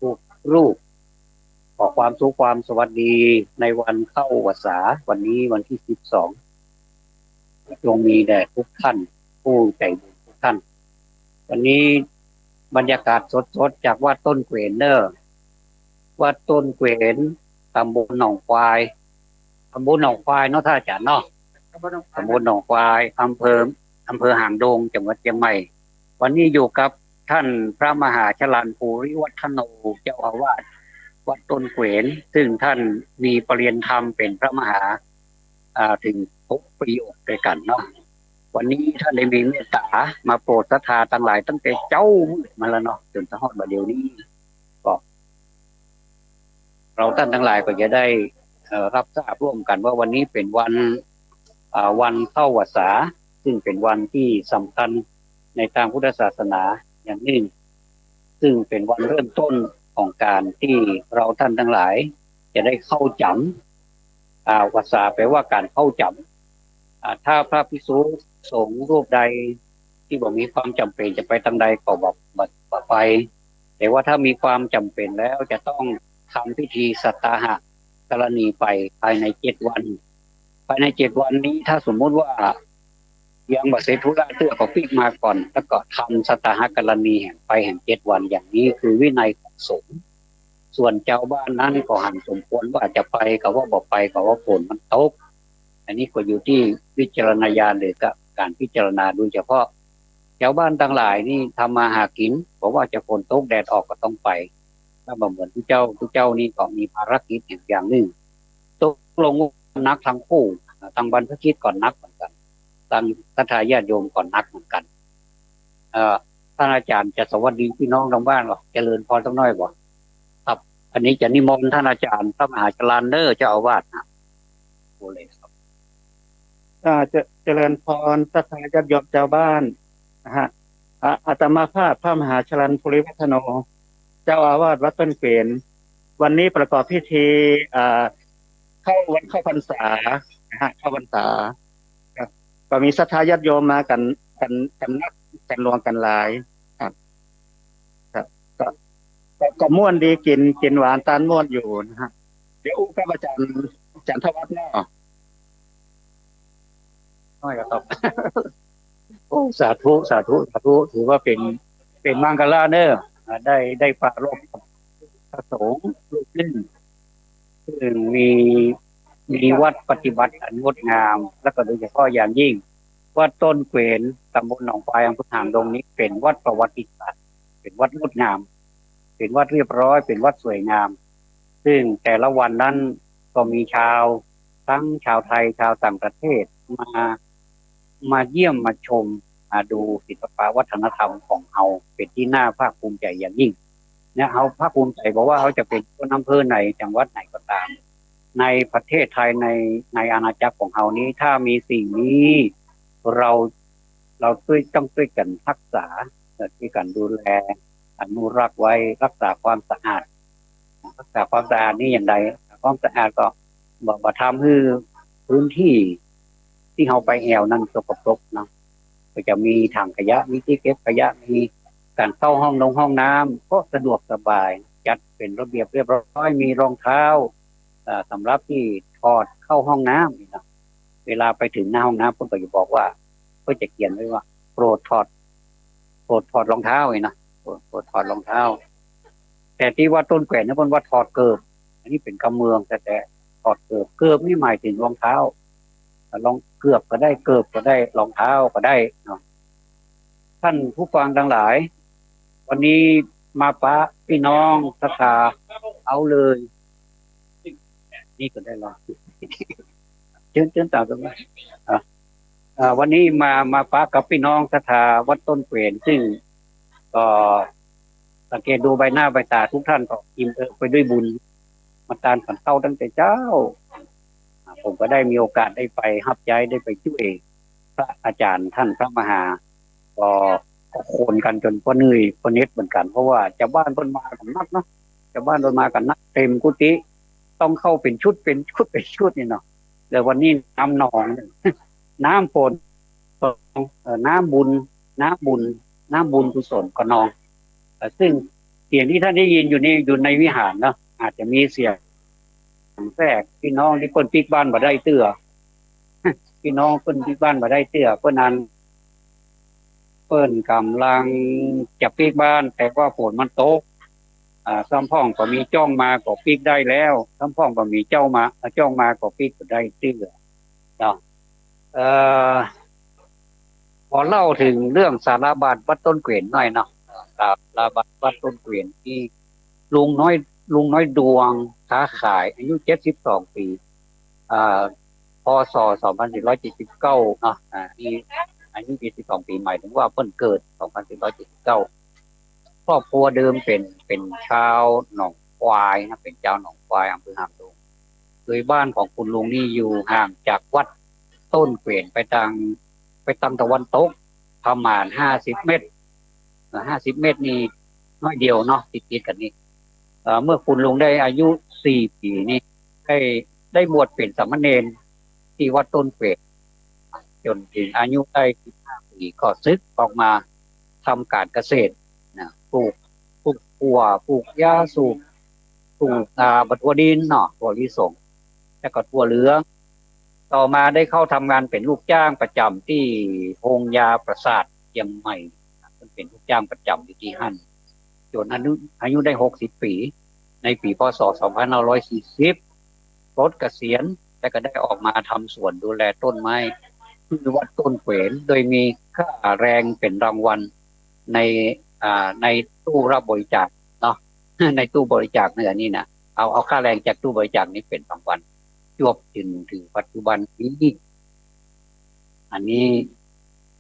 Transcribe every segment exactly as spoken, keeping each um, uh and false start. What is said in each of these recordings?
ทุกรูป ขอความสุขความสวัสดีในวันเข้าพรรษา วันนี้วันตี้สิบสอง จงมีแด่ทุกท่าน ผู้ใจ๋บุญทุกท่าน วันนี้บรรยากาศสดๆ จากวัดต้นเกวนเน่อ วัดต้นเกวน ต๋ำบลหนองควาย ต๋ำบลหนองควายเนาะท่านอาจ๋ารย์เนาะ ต๋ำบลหนองควาย อำเภอ อำเภอหางดง จังหวัดเจียงใหม่ วันนี้อยู่กับท่านพระมหาชลัน ภูริวัฒโน เจ้าอาวาสวัดต้นเกวน ซึ่งท่านมีปริญญาธรรมเป๋นพระมหา อ่า เถิงหกปีองค์ตวยกั๋นเนาะ วันนี้ท่านได้มีเมตต๋ามาโปรดศรัทธาตังหลายตั้งแต่เจ๊ามืดมาแล้วเนาะ จ๋นจะฮอดบ่าเดี่ยวนี้ ก็ เราท่านตังหลายก็จะได้ เอ่อ รับทราบร่วมกั๋นว่าวันนี้เป๋นวัน อ่า วันเข้าพรรษา ซึ่งเป๋นวันตี้สำคัญในตางพุทธศาสนาอย่างยิ่ง ซึ่งเป๋นวันเริ่มต้นของก๋านตี้เราท่านตังหลายจะได้เข้าจ๋ำ อ่า พรรษาแปลว่าก๋านเข้าจ๋ำ อ่า ถ้าพระภิกษุสงฆ์รูปใดตี้บ่มีความจ๋ำเป๋นจะไปตางใดก็บ่ บ่ บ่ไป แต่ว่าถ้ามีความจ๋ำเป๋นแล้วจะต้องทำพิธีสัตตาหกรณีไปภายในเจ็ดวัน ภายในเจ็ดวันนี้ถ้าสมมุติว่ายังบ่เสร็จธุระเตื้อก็ปิ๊กมาก่อน แล้วก็ทำสัตตาหกรณีแหมไปแหมเจ็ดวัน อย่างนี้คือวินัยของสงฆ์ ส่วนจาวบ้านนั้นก็หันสมควรว่าจะไปกับว่าบ่ไปกับว่าฝนมันตก อันนี้ก็อยู่ตี้วิจารณญาณหรือกับก๋านพิจารณาโดยเฉพาะ จาวบ้านตังหลายนี่ทำมาหากิ๋น บ่ว่าจะฝนตกแดดออกก็ต้องไป ถ้าบ่เหมือนตุ๊เจ้า ตุ๊เจ้านี่ก็มีภารกิจอย่าง อย่างนึ่ง ตกลงว่าหนักตังคู่ ตังบรรพชิตก็หนักเหมือนกั๋น ตังศรัทธาญาติโยมก็หนักเหมือนกั๋น เอ่อ ท่านอาจ๋ารย์จะสวัสดีปี้น้องตางบ้านบ่ เจริญพรสักหน้อยบ่ ครับ อันนี้จะนิมนต์ท่านอาจ๋ารย์พระมหาชลันเน่อ เจ้าอาวาสนะ พูดเลยครับ อ่า เจ- เจริญพรศรัทธาญาติโยมจาวบ้านนะฮะ อ่า อาตมาภาพพระมหาชลัน ภูริวัฒโน เจ้าอาวาสวัดต้นเกวน วันนี้ประกอบพิธี อ่า เข้าวันเข้าพรรษานะฮะ เข้าพรรษา ครับ ก็มีศรัทธาญาติโยมมากั๋น กั๋น กั๋นนัก กั๋นหลวงกั๋นหลาย ครับ ครับ ก็ ก็ ก็ม่วนดี กิ๋น กิ๋นหวานตานม่วนอยู่นะฮะ เดี๋ยวอู้กับอาจ๋ารย์ อาจ๋ารย์ธวัฒน์เนาะ น้อยก็ตอบ โอ้ สาธุ สาธุ สาธุ ถือว่าเป๋น เป๋นมังคละเน่อ อ่า ได้ ได้ปรารภกับพระสงฆ์รูปนึ่ง ซึ่งมี มีวัดปฏิบัติอันงดงาม และก็โดยเฉพาะอย่างยิ่ง วัดต้นเกวน ต๋ำบลหนองควาย อำเภอหางดงนี้ เป๋นวัดประวัติศาสตร์ เป๋นวัดงดงาม เป๋นวัดเรียบร้อย เป๋นวัดสวยงาม ซึ่งแต่ละวันนั้นก็มีชาว ทั้งชาวไทย ชาวต่างประเทศ มา มาเยี่ยมมาชม มาดูศิลปะวัฒนธรรมของเฮา เป๋นตี้น่าภาคภูมิใจ๋อย่างยิ่ง เนี่ย เฮาภาคภูมิใจ๋ บ่ว่าเฮาจะเป๋นคนอำเภอไหน จังหวัดไหนก็ต๋าม ในประเทศไทย ใน ในอาณาจักรของเฮานี้ ถ้ามีสิ่งนี้ เรา เราต้องช่วยกั๋นฮักษา เอ่อ ช่วยกั๋นดูแล อนุรักษ์ไว้ ฮักษาความสะอาด ฮักษาความสะอาดนี่อย่างใด ความสะอาดก็บ่ บ่ทำหื้อพื้นตี้ ตี้เฮาไปแอ่วนั้นสกปรกเนาะ ก็จะมีถังขยะ มีตี้เก็บขยะ มีก๋านเข้าห้องนงห้องน้ำก็สะดวกสบาย จัดเป๋นระเบียบเรียบร้อย มีรองเท้า เอ่อ สำหรับตี้ถอดเข้าห้องน้ำนี่นะ เวลาไปเถิงหน้าห้องน้ำ เปิ้นก็จะบอกว่า เปิ้นจะเขียนไว้ว่า โปรดถอด โปรดถอดรองเท้านี่นะ โปรด โปรดถอดรองเท้า แต่ตี้วัดต้นแกวนเนี่ยเปิ้นว่าถอดเกิบ อันนี้เป๋นกำเมืองแต๊ๆ ถอดเกิบ เกิบนี่หมายเถิงรองเท้า รอง เกือบก็ได้ เกิบก็ได้ รองเท้าก็ได้เนาะ ท่านผู้ฟังตังหลาย วันนี้มาปะปี้น้องศรัทธา เอาเลย นี่ก็ได้ละ เจิญ เจิญต๋ามสบาย อ่ะ อ่า วันนี้มา มาปะกับปี้น้องศรัทธาวัดต้นแกวน ซึ่งก็สังเกตดูใบหน้าใบต๋าทุกท่านก็อิ่มเอิบไปด้วยบุญ มาตานขันเต้าตั้งแต่เจ๊า อ่า ผมก็ได้มีโอกาสได้ไปฮับใจ๊ ได้ไปจ้วยพระอาจ๋ารย์ท่านพระมหา ก็ ก็โขนกั๋นจ๋นป้อเหนื่อยป้อเหน็ดเหมือนกั๋น เพราะว่าจาวบ้านเปิ้นมากั๋นนักเนาะ จาวบ้านเปิ้นมากั๋นนัก เต็มกุฏิ ต้องเข้าเป๋นชุด เป๋นชุด เป๋นชุดนี่เนาะ แล้ววันนี้น้ำนอง น้ำฝน เอ่อ น้ำบุญ น้ำบุญ น้ำบุญกุศลก็นอง เอ่อ ซึ่ง เสียงตี้ต้านได้ยินอยู่นี่อยู่ในวิหารเนาะ อาจจะมีเสียงแทรก ปี้น้องตี้เปิ้นปิ๊กบ้านบ่ได้เตื้อ ปี้น้องเปิ้นปิ๊กบ้านบ่ได้เตื้อ เปิ้นอัน เปิ้นก่ำลังจะปิ๊กบ้าน แต่ว่าฝนมันตก อ่า ซ้ำพ่องก็มีจ้องมาก็ปิ๊กได้แล้ว ซ้ำพ่องก็มีเจ้ามา อ่า จ้องมาก็ปิ๊กบ่ได้เตื้อเนาะ เอ่อ ขอเล่าเถิงเรื่องศาลาบาทวัดต้นเกวียนหน้อยเนาะ ศาลาบาทวัดต้นเกวียนตี้ลุงน้อย ลุงน้อยดวง ค้าขาย อายุเจ็ดสิบสองปี๋ อ่า พ.ศ. สองพันสี่ร้อยเจ็ดสิบเก้าเนาะ อ่า นี่อายุเจ็ดสิบสองปี๋ หมายเถิงว่าเปิ้นเกิดสองพันสี่ร้อยเจ็ดสิบเก้า ครอบครัวเดิมเป๋น เป๋นจาวหนองควายนะ เป๋นจาวหนองควาย อำเภอหางดง โดยบ้านของคุณลุงนี่อยู่ห่างจากวัดต้นเกวียนไปตาง ไปตางตะวันตกประมาณห้าสิบเมตร เอ่อ ห้าสิบเมตรนี่น้อยเดียวเนาะ ติดๆ กั๋นนี่ เอ่อ เมื่อคุณลุงได้อายุสี่ปี๋นี่ ได้ ได้บวชเป๋นสามเณรตี้วัดต้นเกวียน จ๋นเถิงอายุได้สิบห้าปี๋ ก็สึกออกมาทำก๋านเกษตรนะ ปลูก ปลูกถั่ว ปลูกหญ้าสูบ ปลูก อ่า บักถั่วดินเนาะ ถั่วลิสง แล้วก็ถั่วเหลือง ต่อมาได้เข้าทำงานเป๋นลูกจ้างประจ๋ำตี้โฮงยาประสาทเจียงใหม่ เป๋นลูกจ้างประจ๋ำอยู่ตี้หั้น จ๋นอายุ อายุได้หกสิบปี๋ ในปี๋ พ.ศ. สองพันห้าร้อยสี่สิบ ปลดเกษียณ แล้วก็ได้ออกมาทำสวนดูแลต้นไม้ ตี้วัดต้นเกวียน โดยมีค่าแรงเป๋นรางวัลใน อ่า ในตู้รับบริจาคเนาะ ในตู้บริจาคในอันนี้นะ เอา เอาค่าแรงจากตู้บริจาคนี้เป๋นรางวัล จวบจ๋นเถิงปัจจุบันนี้ อันนี้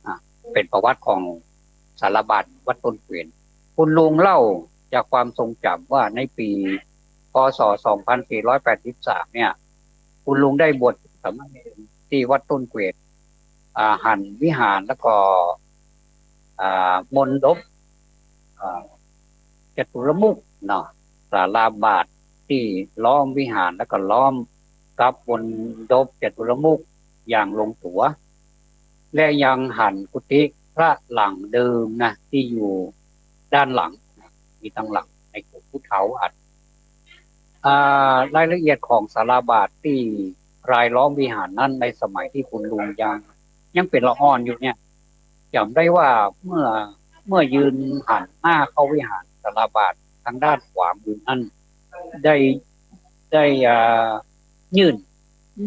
อ่า เป๋นประวัติของศาลาบาทวัดต้นเกวียน คุณลุงเล่าจากความทรงจ๋ำว่าในปี๋ พ.ศ. สองพันสี่ร้อยแปดสิบสาม เนี่ย คุณลุงได้บวชสามเณรตี้วัดต้นเกวียน อ่า หันวิหารแล้วก็ อ่า มณฑป อ่า จตุรมุขเนาะ ศาลาบาทตี้ล้อมวิหารแล้วก็ล้อมกับมณฑปจตุรมุขอย่างลงตั๋ว และยังหันกุฏิพระหลังเดิมนะ ตี้อยู่ด้านหลัง ตี้ตางหลังในกุฏิพุทธาวาส อ่า รายละเอียดของศาลาบาทตี้รายล้อมวิหารนั้น ในสมัยตี้คุณลุงยัง ยังเป๋นละอ่อนอยู่เนี่ย จ๋ำได้ว่าเมื่อ เมื่อยืนหันหน้าเข้าวิหาร ศาลาบาทตางด้านขวามือนั้น ได้ ได้ อ่า ยื่น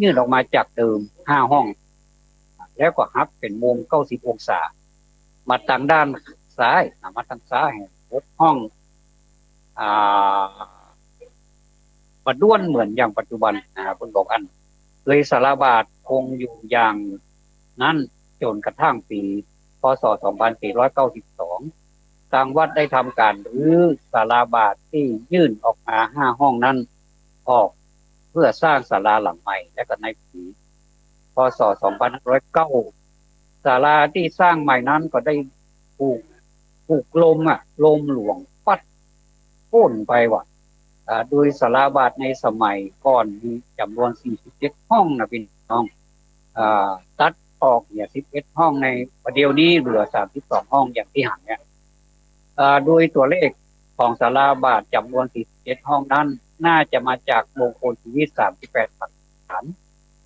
ยื่นออกมาจากเดิมห้าห้อง แล้วก็หักเป๋นมุมเก้าสิบองศา มาตางด้านซ้าย อ่า มาตางซ้ายหกห้อง อ่า บ่ด้วนเหมือนอย่างปัจจุบัน อ่า เปิ้นบอกอั้น เลยศาลาบาทคงอยู่อย่างนั้นจ๋นกระทั่งปี๋ พ.ศ. สองพันสี่ร้อยเก้าสิบสอง ตางวัดได้ทำก๋านรื้อศาลาบาทตี้ยื่นออกมาห้าห้องนั้นออก เพื่อสร้างศาลาหลังใหม่ และก็ในปี๋ พ.ศ. สองพันห้าร้อยเก้า ศาลาตี้สร้างใหม่นั้นก็ได้ถูก ถูกลมอะ ลมหลวงปั๊ดโค่นไปว่ะ อ่า โดยศาลาบาทในสมัยก่อนมีจ๋ำนวนสี่สิบเจ็ดห้องนะพี่น้อง อ่า ตัดออกเหียสิบเอ็ดห้อง ในบ่าเดี่ยวนี้เหลือสามสิบสองห้องอย่างตี้หันเนี่ย อ่า โดยตั๋วเลขของศาลาบาทจ๋ำนวนสี่สิบเจ็ดห้องนั้น น่าจะมาจากมงคลชีวิตสามสิบแปดฐาน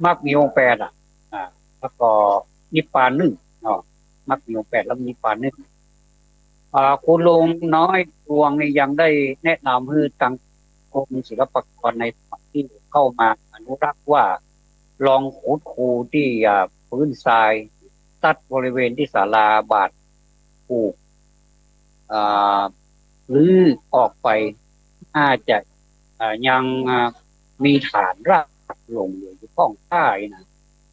มรรคมีองค์แปดอะ อ่า แล้วก็นิพพานนึ่งเนาะ มรรคมีองค์แปดแล้วนิพพานนึ่ง อ่า คุณลุงน้อยดวงนี่ยังได้แนะนำหื้อตางกรมศิลปากรในสมัยตี้เข้ามาอนุรักษ์ว่า ลองขุดคูตี้ อ่า ปื๊นทราย ตัดบริเวณตี้ศาลาบาทถูก อ่า รื้อออกไป อาจจะ อ่า ยัง อ่า มีฐานรากหลงเหลืออยู่ข้องใต้นะ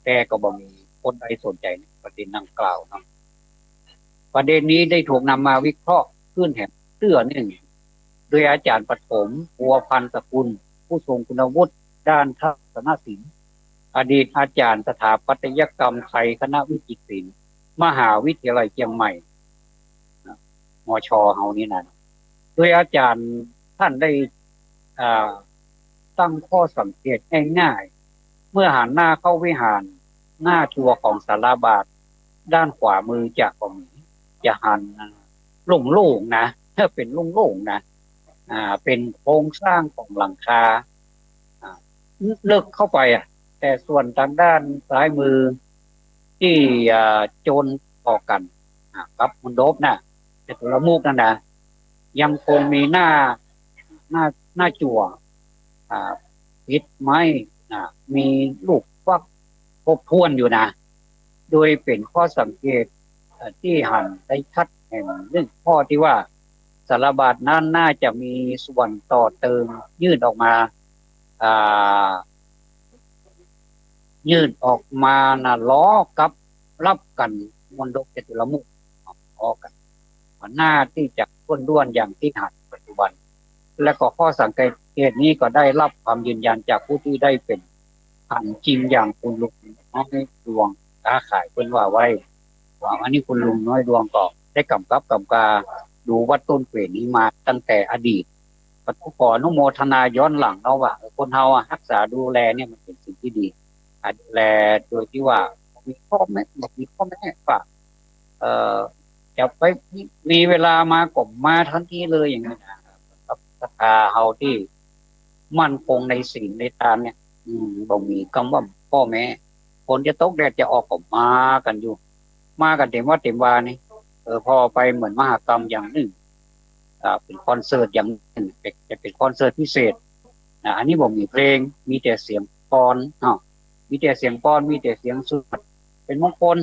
แต่ก็บ่มีคนใดสนใจ๋ในประเด็นดังกล่าวเนาะ ประเด็นนี้ได้ถูกนำมาวิเคราะห์ขึ้นแหมเตื้อนึ่ง โดยอาจ๋ารย์ปฐม บัวพันธ์สกุล ผู้ทรงคุณวุฒิด้านทัศนศิลป์ อดีตอาจ๋ารย์สถาปัตยกรรมไทยคณะวิจิตรศิลป์ มหาวิทยาลัยเจียงใหม่ มช เฮานี่นะ โดยอาจ๋ารย์ต้านได้ อ่า ตั้งข้อสังเกตง่ายๆ เมื่อหันหน้าเข้าวิหาร หน้าจั่วของศาลาบาทด้านขวามือจะบ่มี จะหันโล่งๆ นะ เป๋นโล่งๆ นะ อ่า เป๋นโครงสร้างของหลังคา อ่า เลิกเข้าไปอะ แต่ส่วนตางด้านซ้ายมือตี้ อ่า โจนต่อกั๋น อ่า กับมณฑปน่ะ จตุรมุขนั่นนะ ยังคงมีหน้า หน้า หน้าจั่ว อ่า ปิดไม้ อ่า มีลูกฟักครบถ้วนอยู่นะ โดยเป๋นข้อสังเกต เอ่อ ตี้หันได้ชัดแห่งนึ่งข้อตี้ว่า สารบาทนั้นน่าจะมีส่วนต่อเติมยื่นออกมา อ่า ยื่นออกมาน่ะ ล้อกับลับกั๋นมณฑปจตุรมุข ล้อกั๋น หน้าตี้จะด้วนๆ อย่างตี้หันปัจจุบัน และก็ข้อสังเกตนี้ก็ได้รับความยืนยันจากผู้ตี้ได้เป๋นหันจริงอย่างคุณลุงน้อยดวงค้าขายเปิ้นว่าไว้ ว่าอันนี้คุณลุงน้อยดวงก็ได้กำกับกำกาดูวัดต้นเกวนนี้มาตั้งแต่อดีต ก็ต้องขออนุโมทนาย้อนหลังเนาะว่า เออ คนเฮาอะฮักษาดูแลเนี่ยมันเป๋นสิ่งตี้ดี อ่ะ ดูแลโดยตี้ว่าบ่มีข้อแม้ บ่มีข้อแม้ว่า เอ่อ จะไปมีเวลามาก็มาทันทีเลยอย่างนี้นะ กับศรัทธาเฮาตี้มั่นคงในศีลในตานเนี่ย อืม บ่มีกำว่าข้อแม้ ฝนจะตกแดดจะออกก็มากั๋นอยู่ มากั๋นเต๋มวัดเต๋มวานี่ เออ พอไปเหมือนมหกรรมอย่างนึ่ง อ่า เป๋นคอนเสิร์ตอย่างนึ่ง เป๋น จะเป๋นคอนเสิร์ตพิเศษ อ่า อันนี้บ่มีเพลง มีแต่เสียงกลอนเนาะ มีแต่เสียงกลอน มีแต่เสียงสวด เป๋นมงคล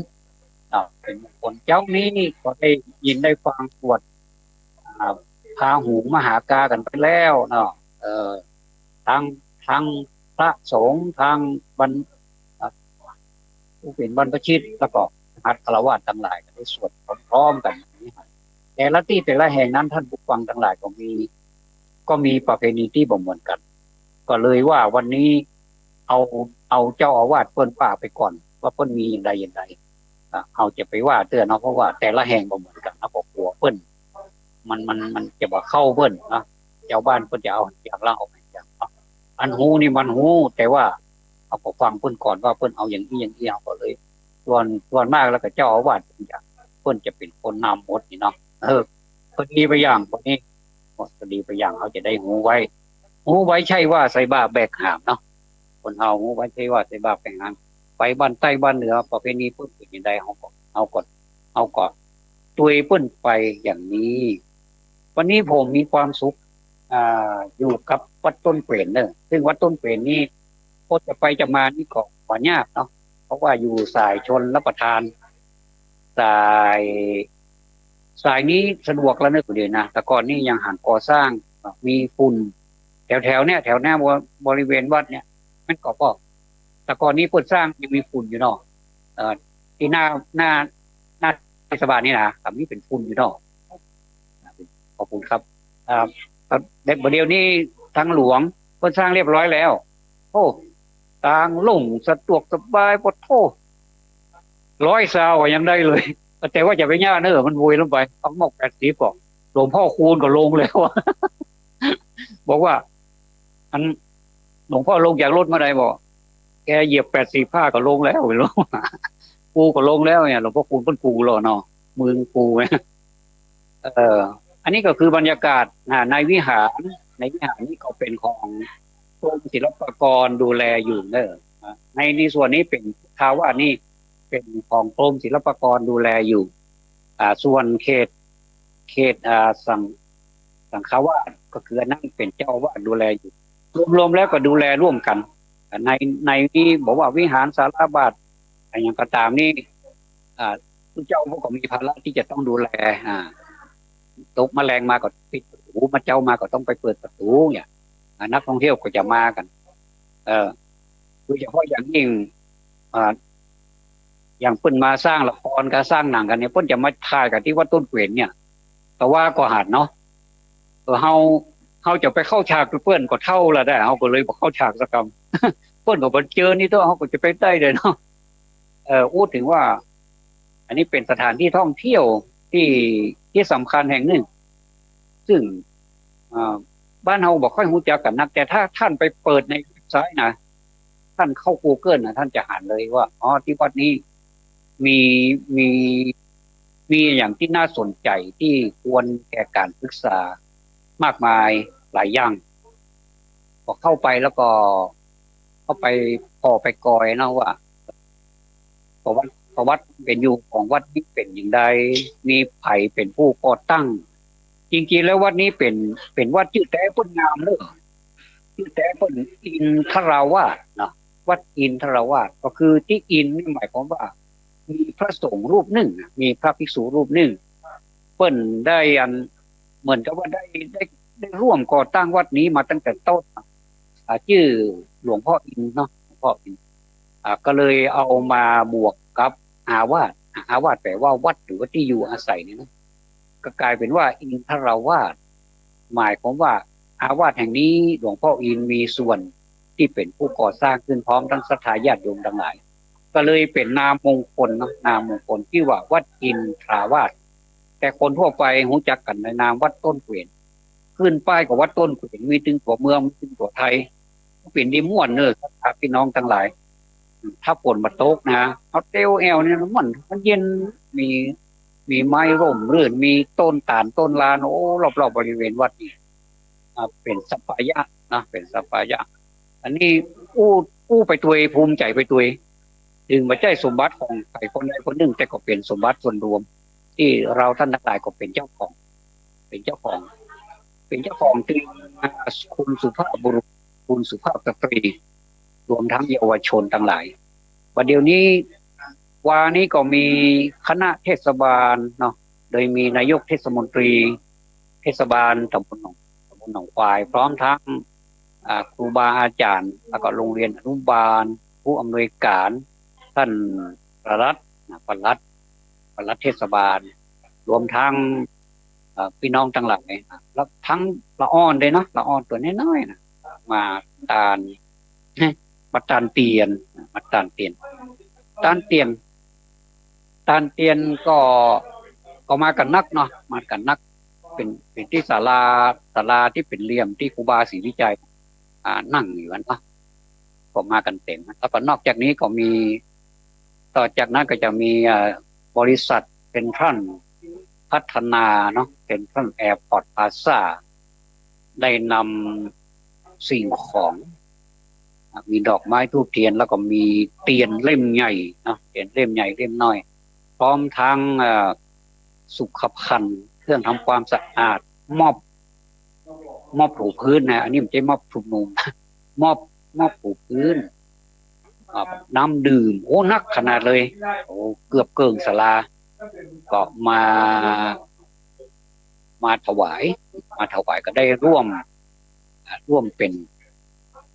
อ่า เป๋นมงคล เจ๊านี้ก็ได้ยินได้ฟังสวด อ่า พาหุงมหากากั๋นไปแล้วเนาะ เอ่อ ตึง ตึงพระสงฆ์ ตึงบรร อ่า ผู้เป๋นบรรพชิต แล้วก็หัดฆราวาสตังหลายก็ได้สวดพร้อมๆ กั๋น แต่ละตี้แต่ละแห่งนั้น ท่านผู้ฟังตังหลายก็มี ก็มีประเพณีตี้บ่เหมือนกั๋น ก็เลยว่าวันนี้เอา เอาเจ้าอาวาสเปิ้นว่าไปก่อน ว่าเปิ้นมีอย่างใดอย่างใด อ่ะ เฮาจะไปว่าเตื้อเนาะ เพราะว่าแต่ละแห่งบ่เหมือนกั๋น เฮาก็กั๋วเปิ้น มัน มัน มันจะบ่เข้าเปิ้นนะ เจ้าบ้านเปิ้นจะเอาอย่างละ เอาอย่างเนาะ อันฮู้นี่มันฮู้ แต่ว่าเฮาก็ฟังเปิ้นก่อนว่าเปิ้นเอาอย่างอี้อย่างอี้ เฮาก็เลย ส่วน ส่วนมากแล้วก็เจ้าอาวาสเปิ้นจะ เปิ้นจะเป๋นคนนำหมดนี่เนาะ เออ ก็ดีไปอย่าง วันนี้ ก็ดีไปอย่าง เฮาจะได้ฮู้ไว้ ฮู้ไว้ใช่ว่าใส่บาปแบกหามเนาะ คนเฮาฮู้ไว้ใช่ว่าใส่บาปแบกหาม ไปบ้านใต้บ้านเหนือ ประเพณีเปิ้นเป๋นอย่างใด เฮาก็ เฮาก็ เฮาก็ตวยเปิ้นไปอย่างนี้ วันนี้ผมมีความสุข อ่า อยู่กับวัดต้นเกวนเนอะ ซึ่งวัดต้นเกวนนี้ คนจะไปจะมานี่ก็บ่ยากเนาะ เพราะว่าอยู่สายชลประทาน สาย สายนี้สะดวกแล้วเนอะ เดี๋ยวนะ แต่ก่อนนี่ยังหันก่อสร้าง มีฝุ่น แถวๆ เนี่ย แถวหน้าบริเวณวัดเนี่ย มันก็ ก็ แต่ก่อนนี้เปิ้นสร้างยังมีฝุ่นอยู่เนาะ เอ่อ ตี้หน้า หน้า หน้าเทศบาลนี่นะ ก็มีเป๋นฝุ่นอยู่เนาะ ขอบคุณครับ อ่า ครับ แต่บ่าเดี่ยวนี้ทางหลวงเปิ้นสร้างเรียบร้อยแล้ว โอ้ ตางโล่งสะดวกสบาย ปะโธ่ ร้อยซาวก็ยังได้เลย แต่ว่าจะไปย่าเนอะ มันโวยลงไป เอาหมอกแปดสิบก่อน หลวงพ่อคูณก็ลงแล้วอะ บอกว่า อัน หลวงพ่อลงจากรถเมื่อใดบอก แกเหยียบแปดสิบห้าก็ลงแล้ว ไม่รู้ กูก็ลงแล้วเนี่ย หลวงพ่อคูณเปิ้นกูแล้วเนาะ มือกูเนี่ย เอ่อ อันนี้ก็คือบรรยากาศ อ่า ในวิหาร ในวิหารนี้ก็เป๋นของกรมศิลปากรดูแลอยู่เนอะ อ่า ใน ในส่วนนี้เป๋นพุทธาวาสนี่เป๋นของกรมศิลปากรดูแลอยู่ อ่า ส่วนเขต เขต อ่า สัง สังฆาวาสก็คืออันนั้นเป๋นเจ้าอาวาสดูแลอยู่ รวมๆ แล้วก็ดูแลร่วมกั๋น อ่า ใน ในนี้บอกว่าวิหารสาราบาท อะหยังก็ต๋ามนี่ อ่า ผู้เจ้าก็มีภาระตี้จะต้องดูแล อ่า ตกแมลงมาก็ปิดประตู๋ มาเจ๊ามาก็ต้องไปเปิดประตู๋เนี่ย อ่า นักท่องเที่ยวก็จะมากั๋น เอ่อ โดยเฉพาะอย่างยิ่ง อ่า อย่างเปิ้นมาสร้างละครกับสร้างหนังกั๋นเนี่ย เปิ้นจะมาถ่ายกั๋นตี้วัดต้นเกวนเนี่ย แต่ว่าก็หันเนาะ เออ เฮา เฮาจะไปเข้าฉากกับเปิ้นก็เฒ่าละได้ เฮาก็เลยบ่เข้าฉากสักกำ เปิ้นก็บ่เจิญนี่เต๊อะ เฮาก็จะไปได้เลยเนาะ เอ่อ อู้ถึงว่า อันนี้เป๋นสถานตี้ท่องเที่ยวตี้ ตี้สำคัญแห่งนึ่ง ซึ่ง อ่า บ้านเฮาบ่ค่อยฮู้จักกั๋นนัก แต่ถ้าท่านไปเปิดในเว็บไซต์นะ ท่านเข้ากูเกิลนะ ท่านจะหันเลยว่า อ๋อ ตี้วัดนี้มี มี มีอะหยังตี้น่าสนใจ๋ตี้ควรแก่ก๋านศึกษา มากมายหลายอย่าง พอเข้าไปแล้วก็ เข้าไปผ่อไปกอยเนาะว่า ประวัติ ประวัติเป๋นอยู่ของวัดนี้เป๋นอย่างใด มีใผเป๋นผู้ก่อตั้ง จริงๆ แล้ววัดนี้เป๋น เป๋นวัดจื้อแต๊เปิ้นงามเนาะ จื้อแต๊เปิ้นอินทราวาสเนาะ วัดอินทราวาส ก็คือตี้อินนี่หมายความว่า มีพระสงฆ์รูปนึ่งนะ มีพระภิกษุรูปนึ่ง เปิ้นได้อัน เหมือนกับว่าได้ ได้ ได้ร่วมก่อตั้งวัดนี้มาตั้งแต่ต้น อ่า จื้อหลวงพ่ออินเนาะ หลวงพ่ออิน อ่า ก็เลยเอามาบวกกับอาวาส อาวาสแปลว่าวัดหรือว่าตี้อยู่อาศัยเนี่ยนะ ก็กลายเป๋นว่าอินทราวาส หมายความว่าอาวาสแห่งนี้หลวงพ่ออินมีส่วนตี้เป๋นผู้ก่อสร้างขึ้นพร้อมทั้งศรัทธาญาติโยมตังหลาย ก็เลยเป๋นนามมงคลเนาะ นามมงคลตี้ว่าวัดอินทราวาส แต่คนทั่วไปฮู้จักกั๋นในนามวัดต้นเกวียน ขึ้นป้ายก็วัดต้นเกวียน มีตึงตั๋วเมือง มีตึงตั๋วไทย เป๋นดีม่วนเน่อครับพี่น้องตังหลาย ถ้าฝนบ่ตกนะ เอาเตียวแอวเนี่ยมัน มันเย็น มี มีไม้ร่มรื่น มีต้นตาลต้นลาน โอ้ รอบๆ บริเวณวัดนี่ อ่า เป๋นสัปปายะนะ เป๋นสัปปายะ อันนี้อู้ อู้ไปตวย ภูมิใจ๋ไปตวย เถิงบ่ใจ้สมบัติของใผคนใดคนนึ่ง แต่ก็เป๋นสมบัติส่วนรวม ตี้เฮาต้านตังหลายก็เป๋นเจ้าของ เป๋นเจ้าของ เป๋นเจ้าของตี้ อ่า คุณสุภาพบุรุษ คุณสุภาพสตรี รวมทั้งเยาวชนตังหลาย บัดเดี๋ยวนี้ วานี้ก็มีคณะเทศบาลเนาะ โดยมีนายกเทศมนตรี เทศบาลตำบลหนอง ตำบลหนองควาย พร้อมทั้ง อ่า ครูบาอาจ๋ารย์ แล้วก็โรงเรียนอนุบาล ผู้อำนวยการ ต้านปลัดนะ ปลัด ปลัดเทศบาล รวมทั้ง เอ่อ พี่น้องตังหลายนะ แล้วทั้งละอ่อนด้วยนะ ละอ่อนตั๋วน้อยๆ นะ มาตาน มาตานเตียน มาตานเตียน ตานเตียน ตานเตียนก็ ก็มากั๋นนักเนาะ มากั๋นนัก เป๋น เป๋นตี้ศาลา ศาลาตี้เป๋นเหลี่ยมตี้ครูบาศรีวิชัย อ่า นั่งอยู่หั้นเนาะ ก็มากั๋นเต๋ม แล้วก็นอกจากนี้ก็มี ต่อจากนั้นก็จะมี เอ่อ บริษัทเซ็นทรัลพัฒนาเนาะ เซ็นทรัลแอร์พอร์ตพลาซ่า ได้นำสิ่งของ อ่ะ มีดอกไม้ธูปเทียน แล้วก็มีเตียนเล่มใหญ่เนาะ เตียนเล่มใหญ่เล่มน้อย พร้อมทั้ง เอ่อ สุขภัณฑ์ เครื่องทำความสะอาด มอบ มอบถูพื้นนะ อันนี้บ่ใจ้มอบชุมนุม มอบ มอบถูพื้น อ่า น้ำดื่ม โอ้ นักขนาดเลย โอ้ เกือบเกิ่งศาลา ก็มา มาถวาย มาถวายก็ได้ร่วม อ่า ร่วมเป๋น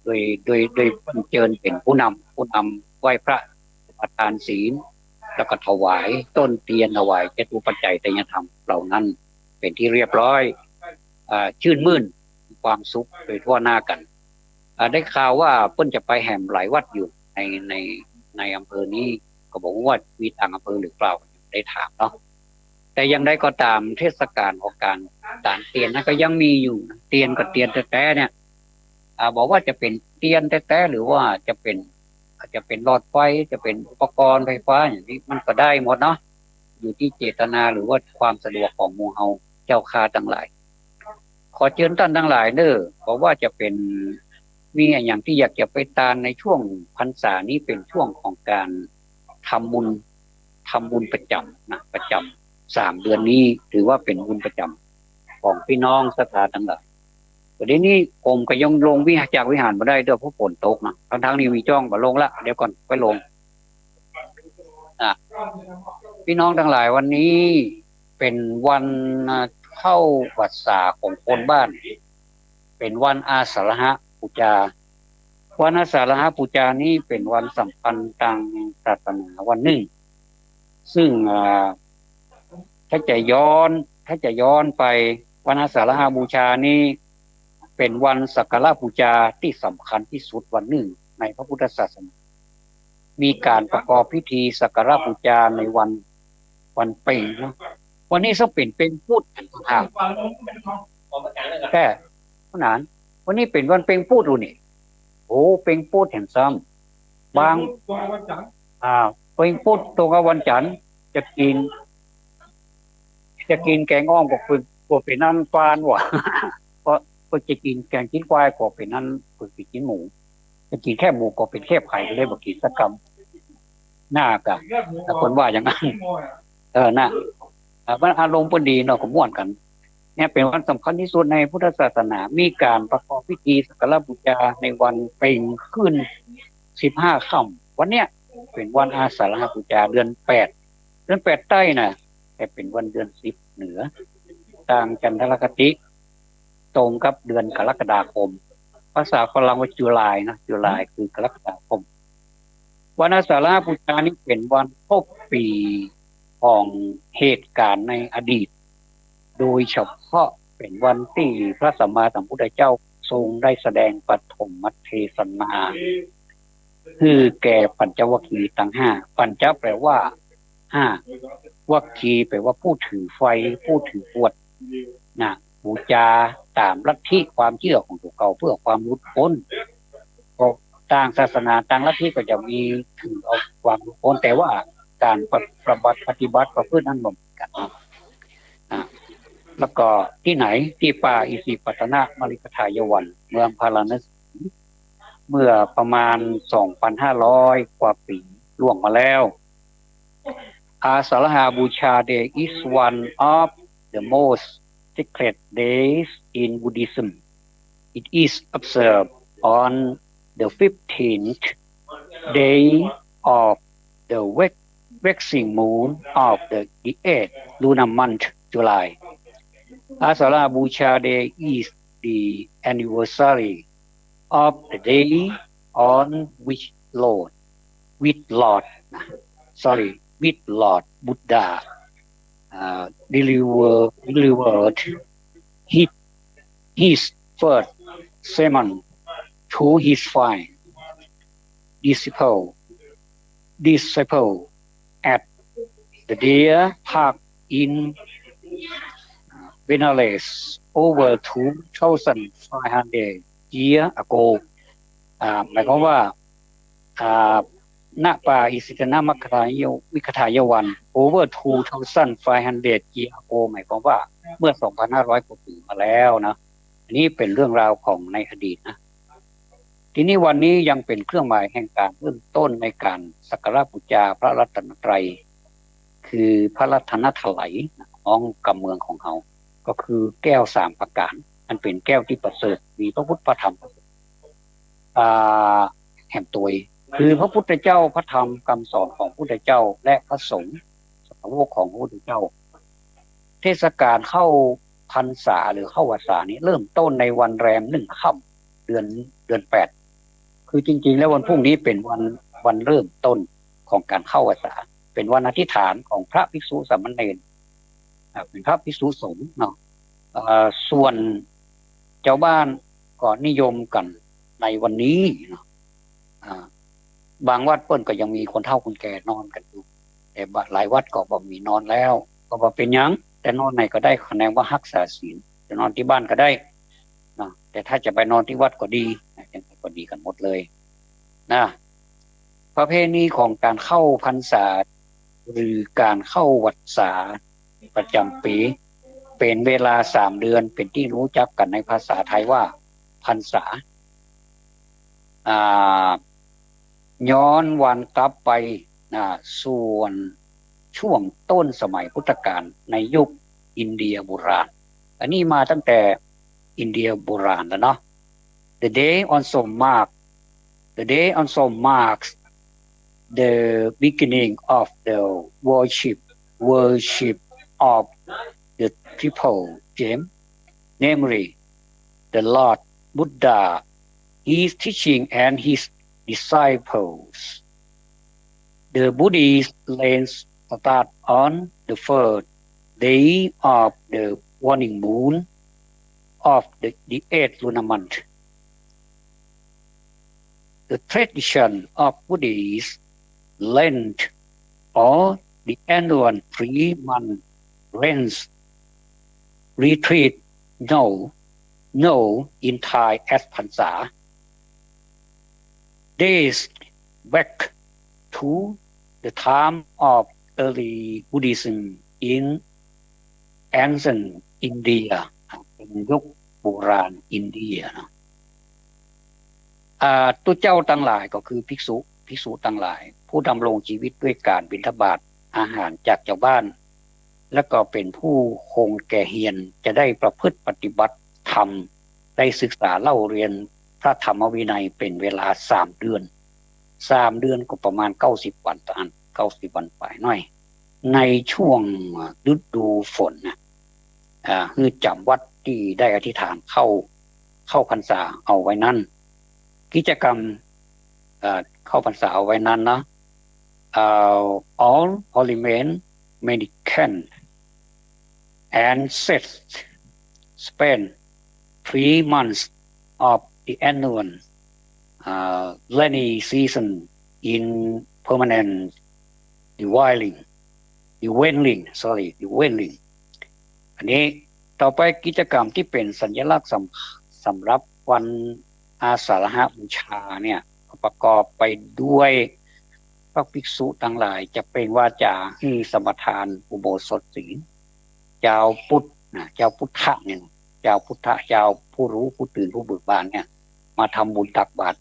โดย โดย โดยเปิ้นเจิญเป๋นผู้นำ ผู้นำไหว้พระ ประทานศีล แล้วก็ถวายต้นเตียน ถวายจตุปัจจัยไตรยธรรมเหล่านั้น เป๋นที่เรียบร้อย อ่า ชื่นมื่น มีความสุขโดยทั่วหน้ากั๋น อ่า ได้ข่าวว่าเปิ้นจะไปแหมหลายวัดอยู่ใน ใน ในอำเภอนี้ ก็บ่ฮู้ว่ามีต่างอำเภอหรือเปล่า ได้ถามเนาะ แต่อย่างใดก็ต๋าม เทศกาลของก๋านตานเตียนนั้นก็ยังมีอยู่นะ เตียนก็เตียนแต๊ๆ เนี่ย อ่า บ่ว่าจะเป๋นเตียนแต๊ๆ หรือว่าจะเป๋น อาจจะเป๋นหลอดไฟ จะเป๋นอุปกรณ์ไฟฟ้าอย่างนี้ มันก็ได้หมดเนาะ อยู่ตี้เจตนาหรือว่าความสะดวกของหมู่เฮาเจ้าข้าตังหลาย ขอเจิญต้านตังหลายเน่อ เพราะว่าจะเป๋น มีอะหยังตี้อยากจะไปตานในช่วงพรรษานี้ เป๋นช่วงของก๋านทำบุญ ทำบุญประจ๋ำนะ ประจ๋ำสามเดือนนี้ ถือว่าเป๋นบุญประจ๋ำของพี่น้องศรัทธาตังหลาย แต่เดี๋ยวนี้ผมก็ยังลงวิหาร จากวิหารบ่ได้เด้อ เพราะฝนตกนะ ทั้งๆ นี่มีจ้องบ่ลงละ เดี๋ยวก่อนค่อยลง อ่ะ พี่น้องตังหลาย วันนี้เป๋นวัน อ่า เข้าพรรษาของคนบ้าน เป๋นวันอาสาฬหบูชา วันอาสาฬหบูชานี้เป๋นวันสำคัญตางศาสนาวันนึ่ง ซึ่ง อ่า ถ้าจะย้อน ถ้าจะย้อนไป วันอาสาฬหบูชานี้เป๋นวันสักการะบูชาตี้สำคัญตี้สุดวันนึ่งในพระพุทธศาสนา มีก๋านประกอบพิธีสักการะบูชาในวัน วันเป็งเนาะ วันนี้ซึ่งเป๋นเป็งปุดต่างหาก แต่ขนาดวันนี้เป๋นวันเป็งปุดอยู่นี่ โอ้ เป็งปุดแหมซ้ำ บาง อ่า เป็งปุดตรงกับวันจันทร์ จะกิ๋น จะกิ๋นแกงอ่อมก็เป๋น ก็เป๋นอันฟานหว่า จะกิ๋นแกงจีนควายก็เป๋นอัน เปิ้นสิกิ๋นหมู จะกิ๋นแคบหมูก็เป๋นแคบไข่ ก็เลยบ่กิ๋นสักกำ น่ากะ แต่เปิ้นว่าอย่างนั้น เออ น่ะ อ่า มันอารมณ์เปิ้นดีเนาะ ก็ม่วนกั๋น เนี่ยเป๋นวันสำคัญตี้สุดในพุทธศาสนา มีก๋านประกอบพิธีสักการะบูชาในวันเพ็ญขึ้นสิบห้าค่ำ วันเนี้ยเป๋นวันอาสาฬหบูชา เดือนแปด เดือนแปดใต้น่ะ แต่เป๋นวันเดือนสิบเหนือ ตางจันทรคติ ตรงกับเดือนกรกฎาคม ภาษาฝรั่งว่า July นะ July คือกรกฎาคม วันอาสาฬหบูชานี้เป๋นวันครบปี๋ของเหตุก๋ารณ์ในอดีต โดยเฉพาะเป๋นวันตี้พระสัมมาสัมพุทธเจ้าทรงได้แสดงปฐมเทศนา หื้อแก่ปัญจวัคคีย์ตังห้า ปัญจะแปลว่าห้า วัคคีย์แปลว่าผู้ถือไฟ ผู้ถือขวด นะ บูชาต๋ามลัทธิความเจื้อของตั๋วเก่าเปื้อความหลุดป๊น ก็ต่างศาสนาต่างลัทธิก็จะมีถือเอาความหลุดป๊น แต่ว่าก๋านปะ-, ปะ-, ปฏิบัติประพฤตินั้นบ่เหมือนกั๋น อ่ะ แล้วก็ตี้ไหน ตี้ป่าอิสิปตนมฤคทายวัน เมืองพาราณสี เมื่อประมาณสองปันห้าร้อยกว่าปี๋ล่วงมาแล้ว Asalaha Buddha Day is one of the most sacred days in Buddhism. It is observed on the fifteenth day of the wax-, waxing moon of the, the eighth lunar month, July. Asalaha Buddha Day is the anniversary of the day on which Lord, with Lord, sorry, with Lord Buddha, uh, deliver, delivered his, his first sermon to his five disciple, disciple at the Deer Park in Benares over two thousand five hundred year ago. อ่า หมายความว่า อ่า ณ ป่าอิสิปตนมฤคทาย- มฤคทายวัน over two thousand five hundred year ago หมายความว่าเมื่อสองปันห้าร้อยกว่าปี๋มาแล้วนะ อันนี้เป๋นเรื่องราวของในอดีตนะ ทีนี้วันนี้ยังเป๋นเครื่องหมายแห่งก๋านเริ่มต้นในก๋านสักการะบูชาพระรัตนตรัย คือพระรัตนตรัยของกำเมืองของเฮา ก็คือแก้วสามประก๋าน อันเป๋นแก้วตี้ประเสริฐ มีพระพุทธพระธรรม อ่า แหมตวย คือพระพุทธเจ้า พระธรรม กำสอนของพุทธเจ้า และพระสงฆ์ สาวกของพระพุทธเจ้า เทศก๋าลเข้าพรรษาหรือเข้าวัสสานี้เริ่มต้นในวันแรมหนึ่งค่ำ เดือน เดือนแปด คือจริงๆ แล้ววันพรุ่งนี้เป๋นวัน วันเริ่มต้นของก๋านเข้าวัสสา เป๋นวันอธิษฐานของพระภิกษุสามเณร อ่า เป๋นพระภิกษุสงฆ์เนาะ เอ่อ ส่วนจาวบ้านก็นิยมกั๋นในวันนี้เนาะ อ่า บางวัดเปิ้นก็ยังมีคนเฒ่าคนแก่นอนกั๋นอยู่ แต่บะ- หลายวัดก็บ่มีนอนแล้ว ก็บ่เป๋นหยัง แต่นอนไหนก็ได้ ขะแนนว่าฮักษาศีล จะนอนตี้บ้านก็ได้เนาะ แต่ถ้าจะไปนอนตี้วัดก็ดี ยังไงก็ดีกั๋นหมดเลยนะ ประเพณีของก๋านเข้าพรรษา หรือก๋านเข้าวัสสาประจ๋ำปี๋ เป๋นเวลาสามเดือน เป๋นตี้ฮู้จักกั๋นในภาษาไทยว่าพรรษา อ่า ย้อนวันกลับไป อ่า ส่วนช่วงต้นสมัยพุทธกาลในยุคอินเดียโบราณ อันนี้มาตั้งแต่อินเดียโบราณแล้วเนาะ The day also mark, the day also marks the beginning of the worship, worship of the triple gem, namely the Lord Buddha, his teaching and his disciples. The Buddhist lent start on the first day of the waning moon of the, the eighth lunar month. The tradition of Buddhist Lent or the annual three-month Lent retreat, known, known in Thai as Phansa, dates back to the time of early Buddhism in ancient India. เป๋นยุค บราณอินเดียเนาะ อ่า ตุ๊เจ้าตังหลายก็คือภิกษุ ภิกษุตังหลาย ผู้ดำรงชีวิตด้วยการบิณฑบาตอาหารจากจาวบ้าน และก็เป๋นผู้คงแก่เฮียน จะได้ประพฤติปฏิบัติธรรม ได้ศึกษาเล่าเรียนพระธรรมวินัยเป๋นเวลาสามเดือน สามเดือนก็ประมาณเก้าสิบวัน ต๋อนนั้น เก้าสิบวันป๋ายหน้อย ในช่วงฤดูฝนน่ะ อ่า หื้อจ๋ำวัตรตี้ได้อธิษฐานเข้า เข้าพรรษาเอาไว้นั้น กิจกรรม เอ่อ เข้าพรรษาเอาไว้นั้นนะ เอ่อ all holy men mendicant and sets spend three months of the annual, uh, rainy season in permanent dwelling, dwelling, sorry, dwelling อันนี้ต่อไปกิจกรรมที่เป๋นสัญลักษณ์สำ สำหรับวันอาสาฬหบูชาเนี่ย ประกอบไปด้วยพระภิกษุตังหลายจะเปล่งวาจาหื้อสมาทานอุโบสถศีล จาวพุทธนะ จาวพุทธะเนี่ยนะ จาวพุทธะ จาวผู้รู้ผู้ตื่นผู้เบิกบานเนี่ย มาทำบุญตักบาตร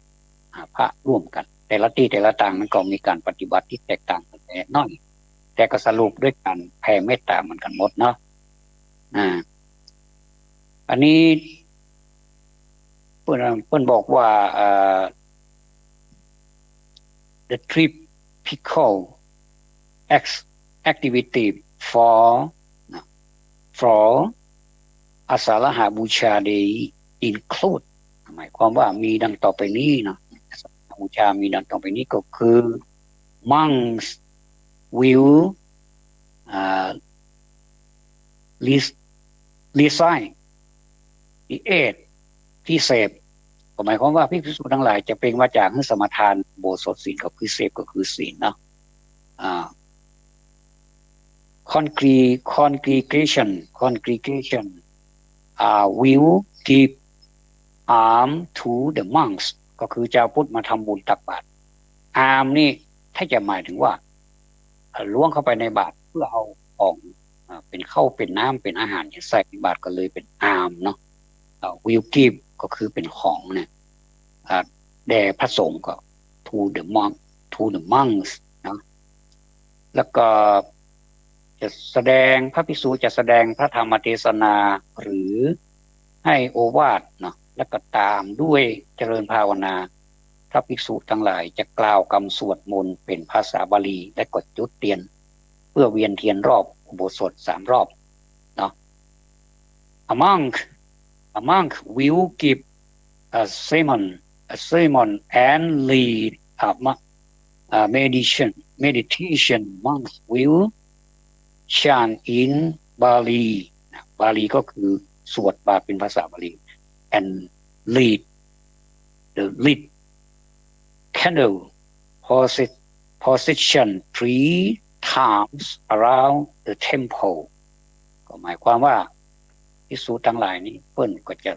อ่า พระร่วมกั๋น แต่ละตี้แต่ละตางมันก็มีก๋านปฏิบัติตี้แตกต่างกั๋นแหน่น้อย แต่ก็สรุปด้วยก๋านแผ่เมตต๋าเหมือนกั๋นหมดเนาะ อ่า อันนี้เปิ้น เปิ้นบอกว่า เอ่อ the typical ex- activity for นะ for อาสาฬหบูชา day include หมายความว่ามีดังต่อไปนี้เนาะ อาสาฬหบูชามีดังต่อไปนี้ก็คือ monks will อ่า re- recite the eight precepts ก็หมายความว่าภิกษุตังหลายจะเปล่งวาจาหื้อสมาทานอุโบสถศีล ก็คือ precept ก็คือศีลเนาะ อ่า congre- congregation congregation อ่า will give alms to the monks ก็คือจาวพุทธมาทำบุญตักบาตร alms นี่ถ้าจะหมายถึงว่า เอ่อ ล้วงเข้าไปในบาตรเพื่อเอาของ อ่า เป๋นข้าวเป๋นน้ำเป๋นอาหารเนี่ยใส่ในบาตรก็เลยเป๋น alms เนาะ อ่า will give ก็คือเป๋นของเนี่ย อ่า แด่พระสงฆ์ก็ to the monk to the monks เนาะ แล้วก็จะแสดง พระภิกษุจะแสดงพระธรรมเทศนาหรือให้โอวาทเนาะ แล้วก็ตามด้วยเจริญภาวนา พระภิกษุตังหลายจะกล่าวกำสวดมนต์เป๋นภาษาบาลี และก็จุดเตียน เพื่อเวียนเตียนรอบอุโบสถสามรอบเนาะ a monk a monk will give a sermon a sermon and lead a ma- a meditation meditation monks will chant in Bali นะ บาลีก็คือสวดบาเป๋นภาษาบาลี and lead the lead candle process- procession three times around the temple ก็หมายความว่าภิกษุตังหลายนี้เปิ้นก็จะ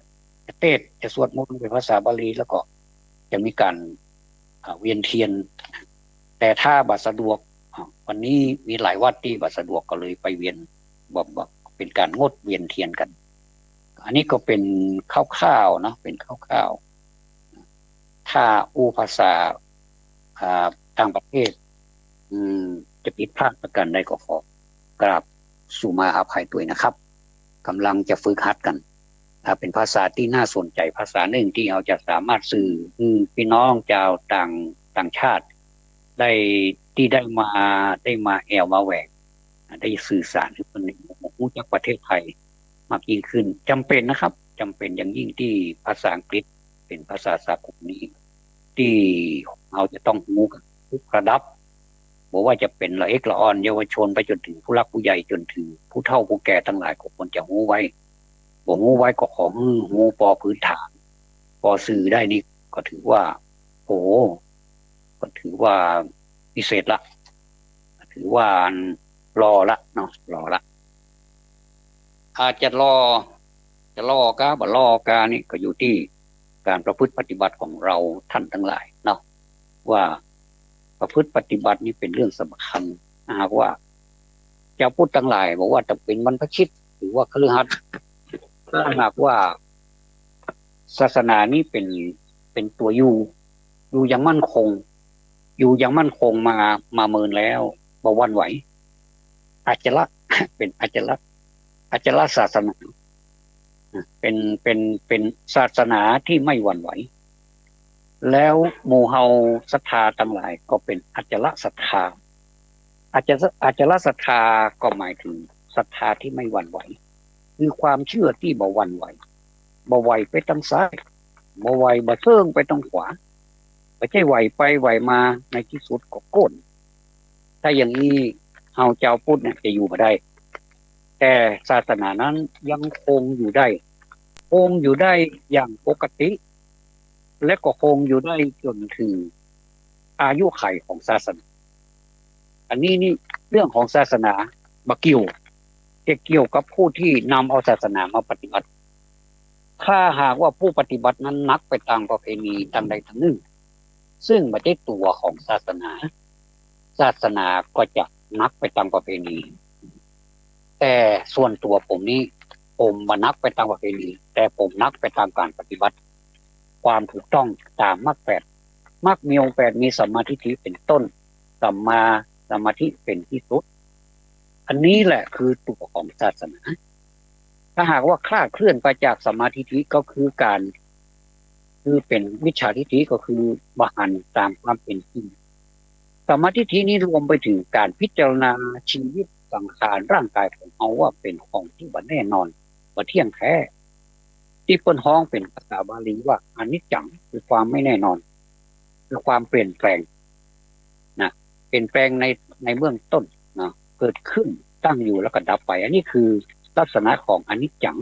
จะเตสน์ จะสวดมนต์เป๋นภาษาบาลี แล้วก็จะมีก๋าน อ่า เวียนเตียน แต่ถ้าบ่สะดวก อ่า วันนี้มีหลายวัดตี้บ่สะดวกก็เลยไปเวียน บ่ บ่ เป๋นก๋านงดเวียนเตียนกั๋น อันนี้ก็เป๋นคร่าวๆ เนาะ เป๋นคร่าวๆ ถ้าอู้ภาษา อ่า ต่างประเทศ อืม จะผิดพลาดประการใดก็ขอกราบสุมาอภัยตวยนะครับ ก๋ำลังจะฝึกหัดกั๋น อ่า เป๋นภาษาตี้น่าสนใจ๋ ภาษานึ่งตี้เฮาจะสามารถสื่อหื้อพี่น้องจาวต่าง ต่างชาติ ได้ ตี้ได้มา ได้มาแอ่วมาแหวง อ่า ได้สื่อสารหื้อเปิ้นฮู้จักประเทศไทยมากยิ่งขึ้น จ๋ำเป๋นนะครับ จ๋ำเป๋นอย่างยิ่งตี้ภาษาอังกฤษเป๋นภาษาสากลนี้ ตี้เฮาจะต้องฮู้กั๋นกู้ระดับ บ่ว่าจะเป๋นละเอกละอ่อน เยาวชน ไปจ๋นถึงผู้หลักผู้ใหญ่ จ๋นถึงผู้เฒ่าผู้แก่ตังหลายก็ควรจะฮู้ไว้ บ่ฮู้ไว้ก็ขอหื้อฮู้ปอพื้นฐาน ปอสื่อได้นี่ก็ถือว่า โอ้โห ก็ถือว่าพิเศษละ ถือว่าหล่อละเนาะ หล่อละ อาจจะหล่อ จะหล่อกาบ่หล่อกานี่ก็อยู่ตี้ก๋านประพฤติปฏิบัติของเฮาต้านตังหลายเนาะ ว่าประพฤติปฏิบัตินี่เป๋นเรื่องสำคัญ ถ้าหากว่าจาวพุทธตังหลายบอกว่าจะเป๋นบรรพชิต หรือว่าคฤหัสถ์ ถ้าหากว่า ศาสนานี้เป๋น เป๋นตั๋วอยู่ อยู่อย่างมั่นคง อยู่อย่างมั่นคงมา มาเมินแล้ว บ่หวั่นไหว อจละ เป๋นอจละ อจละศาสนา เป๋น เป๋น เป๋นศาสนาตี้ไม่หวั่นไหว แล้วหมู่เฮาศรัทธาตังหลายก็เป๋นอจละศรัทธา อจละ อจละศรัทธาก็หมายเถิงศรัทธาตี้ไม่หวั่นไหว คือความเจื้อตี้บ่หวั่นไหว บ่ไหวไปตางซ้าย บ่ไหว บ่เซิ่งไปตางขวา บ่ใจ้ไหวไปไหวมา ในตี้สุดก็โก้น ถ้าอย่างนี้เฮาจาวพุทธเนี่ยจะอยู่บ่ได้ แต่ศาสนานั้นยังคงอยู่ได้ คงอยู่ได้อย่างปกติ และก็คงอยู่ได้จ๋นเถิงอายุขัยของศาสนา อันนี้นี่เรื่องของศาสนาบ่เกี่ยว จะเกี่ยวกับผู้ตี้นำเอาศาสนามาปฏิบัติ ถ้าหากว่าผู้ปฏิบัตินั้นหนักไปตางประเพณีตางใดตางนึ่ง ซึ่งบ่ใจ้ตั๋วของศาสนา ศาสนาก็จะหนักไปตางประเพณี แต่ส่วนตั๋วผมนี้ ผมบ่หนักไปตางประเพณี แต่ผมหนักไปตางก๋านปฏิบัติ ความถูกต้องต๋ามมรรคแปด มรรคมีองค์แปด มีสัมมาทิฏฐิเป๋นต้น สัมมาสมาธิเป๋นตี้สุด อันนี้แหละคือตั๋วของศาสนา ถ้าหากว่าคลาดเคลื่อนไปจากสัมมาทิฏฐิก็คือก๋าน คือเป๋นมิจฉาทิฏฐิ ก็คือบ่หันต๋ามความเป๋นจริง สัมมาทิฏฐินี้รวมไปเถิงก๋านพิจารณาชีวิตสังขารร่างกายของเฮาว่าเป๋นของตี้บ่แน่นอน บ่เที่ยงแท้ ตี้เปิ้นฮ้องเป๋นภาษาบาลีว่าอนิจจัง คือความไม่แน่นอน คือความเปลี่ยนแปลงนะ เปลี่ยนแปลงใน ในเบื้องต้นนะ เกิดขึ้น ตั้งอยู่ แล้วก็ดับไป อันนี้คือลักษณะของอนิจจัง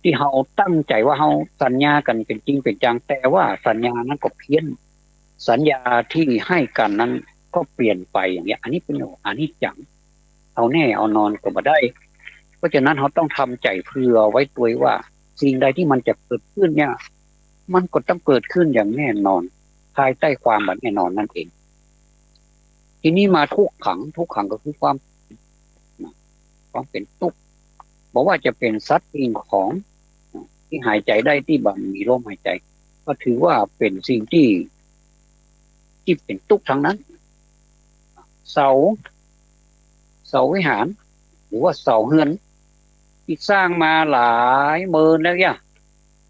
ตี้เฮาตั้งใจ๋ว่าเฮาสัญญากั๋นเป๋นจริงเป๋นจัง แต่ว่าสัญญานั้นก็เพี้ยน สัญญาตี้ให้กั๋นนั้นก็เปลี่ยนไปอย่างเงี้ย อันนี้เป๋นอนิจจัง เอาแน่เอานอนก็บ่ได้ เพราะฉะนั้นเฮาต้องทำใจ๋เผื่อไว้ตวยว่า สิ่งใดตี้มันจะเกิดขึ้นเนี่ย มันก็ต้องเกิดขึ้นอย่างแน่นอน ภายใต้ความบ่แน่นอนนั่นเอง ทีนี้มาทุกขัง ทุกขังก็คือความ นะ ความเป๋นตุ๊กข์ บ่ว่าจะเป๋นสัตว์สิ่งของ นะ ตี้หายใจ๋ได้ ตี้บ่มีลมหายใจ๋ ก็ถือว่าเป๋นสิ่งตี้ ตี้เป๋นตุ๊กข์ตังนั้น เสา เสาวิหาร หรือว่าเสาเฮือน ตี้สร้างมาหลายเมินแล้วเยียะ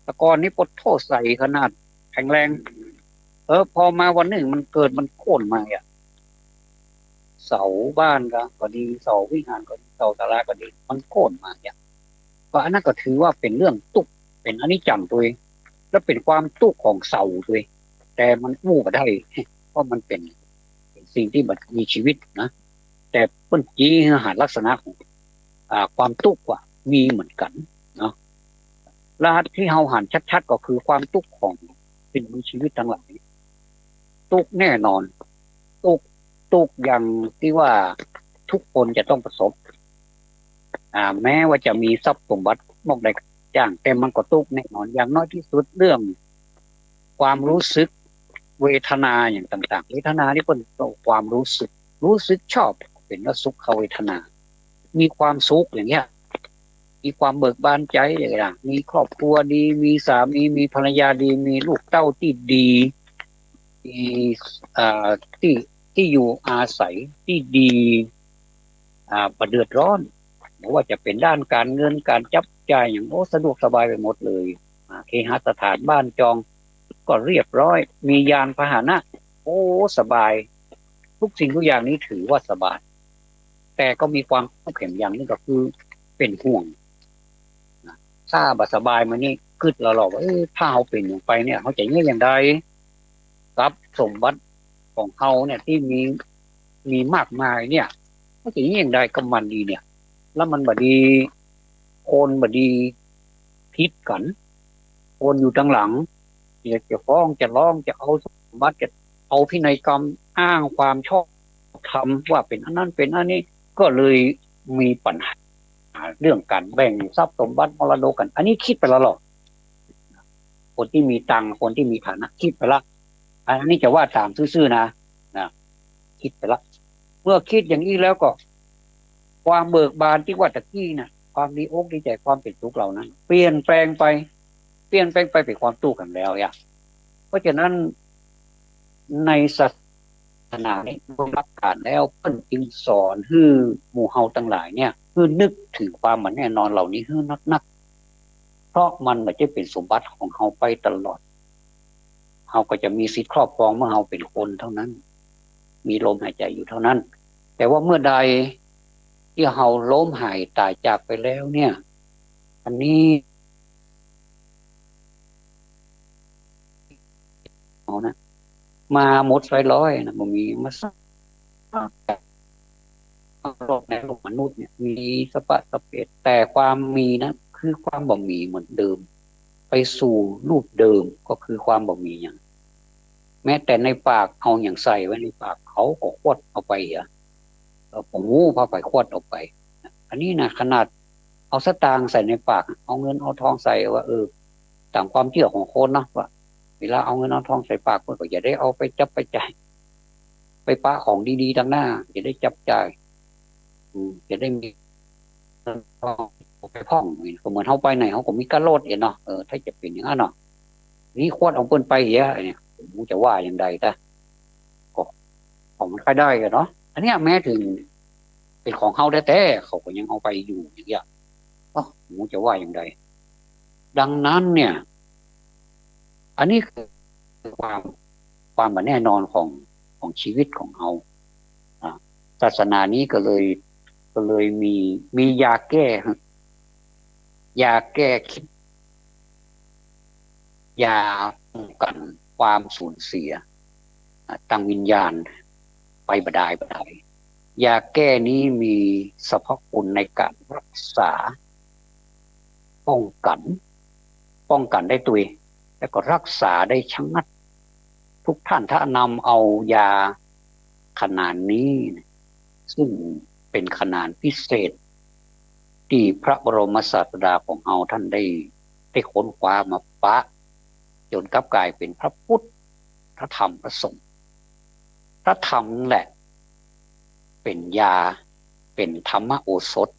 แต่ก่อนนี้ปะโธ่ใสขนาดแข็งแรง เออ พอมาวันนึ่งมันเกิดมันโค่นมาเยียะ เสาบ้านก็ ก็ดี เสาวิหารก็ดี เสาศาลาก็ดี มันโค่นมาเยียะ ก็อันนั้นก็ถือว่าเป๋นเรื่องตุ๊กข์ เป๋นอนิจจังตวย และเป๋นความตุ๊กข์ของเสาตวย แต่มันอู้บ่ได้ เพราะมันเป๋น เป๋นสิ่งตี้มันมีชีวิตนะ แต่เปิ้นจี้หื้อหันลักษณะของ อ่า ความตุ๊กข์ว่ามีเหมือนกั๋นเนาะ รหัสตี้เฮาหันชัดๆ ก็คือความตุ๊กข์ของสิ่งมีชีวิตตังหลาย ตุ๊กข์แน่นอน ตุ๊กข์ ตุ๊กข์อย่างตี้ว่าทุกคนจะต้องประสบ อ่า แม้ว่าจะมีทรัพย์สมบัติมากมายจ้าง แต่มันก็ตุ๊กข์แน่นอน อย่างน้อยตี้สุดเรื่องความรู้สึก เวทนาอย่างต่างๆ เวทนานี่เปิ้นก็ความรู้สึก รู้สึกชอบ เป๋นว่าสุขเวทนา มีความสุขอย่างเงี้ย มีความเบิกบานใจ๋อย่างเงี้ย มีครอบครัวดี มีสามี มีภรรยาดี มีลูกเต้าตี้ดี มี เอ่อ ตี้ ตี้อยู่อาศัยตี้ดี อ่า บ่เดือดร้อน บ่ว่าจะเป๋นด้านก๋านเงิน ก๋านจับจ่ายอย่าง โอ้ สะดวกสบายไปหมดเลย อ่า เคหสถานบ้านจองก็เรียบร้อย มียานพาหนะ โอ้ สบาย ทุกสิ่งทุกอย่างนี้ถือว่าสบาย แต่ก็มีความทุกข์แหมอย่างนึ่งก็คือเป๋นห่วงนะ ถ้าบ่สบายมานี่กึ๊ดแล้วลอว่า เอ้ย ถ้าเฮาเป๋นอย่างไปเนี่ย เฮาจะเยียะอย่างใด ทรัพย์สมบัติของเฮาเนี่ยตี้มี มีมากมายเนี่ย เฮาจะเยียะอย่างใดกับมันดีเนี่ย แล้วมันบ่ดี คนบ่ดี ผิดกั๋น คนอยู่ตังหลัง อยากจะฟ้องจะร้อง จะเอาสมบัติ จะเอาพินัยกรรม อ้างความชอบธรรมว่าเป๋นอันนั้นเป๋นอันนี้ ก็เลยมีปัญหาเรื่องก๋านแบ่งทรัพย์สมบัติมรดกกั๋น อันนี้กึ๊ดไปแล้วลอ คนตี้มีตังค์ คนตี้มีฐานะกึ๊ดไปละ อันนี้จะว่าต๋ามซื่อๆ นะ นะ กึ๊ดไปละ เมื่อกึ๊ดอย่างอี้แล้วก็ ความเบิกบานตี้ว่าตะกี้น่ะ ความดีอกดีใจ๋ ความเป๋นสุขเหล่านั้น เปลี่ยนแปลงไป เปลี่ยนแปลงไปเป๋นความตุ๊กข์แหมแล้วอะ เพราะฉะนั้นในศาสนานี้โดยหลักการแล้วเปิ้นจึงสอนหื้อหมู่เฮาตังหลายเนี่ย หื้อนึกเถิงความบ่แน่นอนเหล่านี้หื้อนักๆ เพราะมันบ่ใจ้เป๋นสมบัติของเฮาไปตลอด เฮาก็จะมีสิทธิ์ครอบครองเมื่อเฮาเป๋นคนเท่านั้น มีลมหายใจ๋อยู่เท่านั้น แต่ว่าเมื่อใดตี้เฮาล้มหายต๋ายจากไปแล้วเนี่ย อันนี้ เอานะ มาหมดสายร้อยนะ บ่มีมาสัก โลกในโลกมนุษย์เนี่ย มีสะปะสะเปะ แต่ความมีนั้นคือความบ่มีเหมือนเดิม ไปสู่รูปเดิมก็คือความบ่มีหยัง แม้แต่ในปากเอาหยังใส่ไว้ในปาก เขาก็ขวดเอาไปอะ เออ ผมฮู้ว่าใผขวดเอาไป อันนี้นะ ขนาดเอาสตางค์ใส่ในปาก เอาเงินเอาทองใส่ว่า เออ ต๋ามความเจื้อของคนเนาะ ว่าเวลาเอาเงินเอาทองใส่ปาก เปิ้นก็จะได้เอาไปจับไปจ่าย ไปปะของดีๆ ตังหน้า จะได้จับจ่าย อืม จะได้มีเงินทองไปพ่อง ก็เหมือนเฮาไปไหนเฮาก็มีก้าโลดเองเนาะ เออ ถ้าจะเป๋นอย่างนั้นเนาะ นี่ขวดเอาเปิ้นไปเหีย อันเนี้ย ผมจะว่าอย่างใดตะ ก็ของมันใค่ได้กันเนาะ อันเนี้ยแม้เถิงเป๋นของเฮาแต๊ๆ เขาก็ยังเอาไปอยู่อย่างเงี้ย เอ้า ผมจะว่าอย่างใด ดังนั้นเนี่ย อันนี้คือความ ความบ่แน่นอนของ ของชีวิตของเฮา อ่า ศาสนานี้ก็เลย ก็เลยมี มียาแก้ฮะ ยาแก้คิด ยาป้องกันความสูญเสีย อ่า ตางวิญญาณ ไปบ่ดายบ่ดาย ยาแก้นี้มีสรรพคุณในการรักษา ป้องกัน ป้องกันได้ตวย แล้วก็รักษาได้ชะงัด ทุกท่านถ้านำเอายาขนานนี้ ซึ่งเป๋นขนานพิเศษ ตี้พระบรมศาสดาของเฮาท่านได้ ได้ค้นคว้ามาปะ จ๋นกลับกลายเป๋นพระพุทธ พระธรรม พระสงฆ์ พระธรรมแหละเป๋นยา เป๋นธรรมโอสถ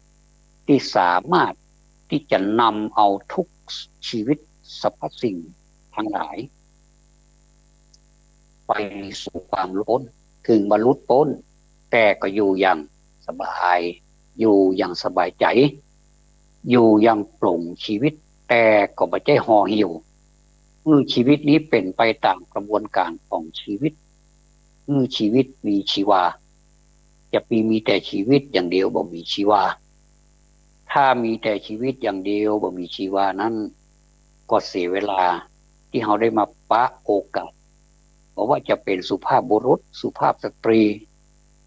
ตี้สามารถตี้จะนำเอาทุกชีวิตสรรพสิ่งตังหลาย ไปสู่ความหลุดป๊น เถิงบ่หลุดป๊น แต่ก็อยู่อย่างสบาย อยู่อย่างสบายใจ๋ อยู่อย่างโปร่งชีวิต แต่ก็บ่ใจ้ห่อหิ้ว เมื่อชีวิตนี้เป๋นไปต๋ามกระบวนการของชีวิต เมื่อชีวิตมีชีวา จะมี มีแต่ชีวิตอย่างเดียวบ่มีชีวา ถ้ามีแต่ชีวิตอย่างเดียวบ่มีชีวานั้น ก็เสียเวลาตี้เฮาได้มาปะโอกาส บ่ว่าจะเป๋นสุภาพบุรุษ สุภาพสตรี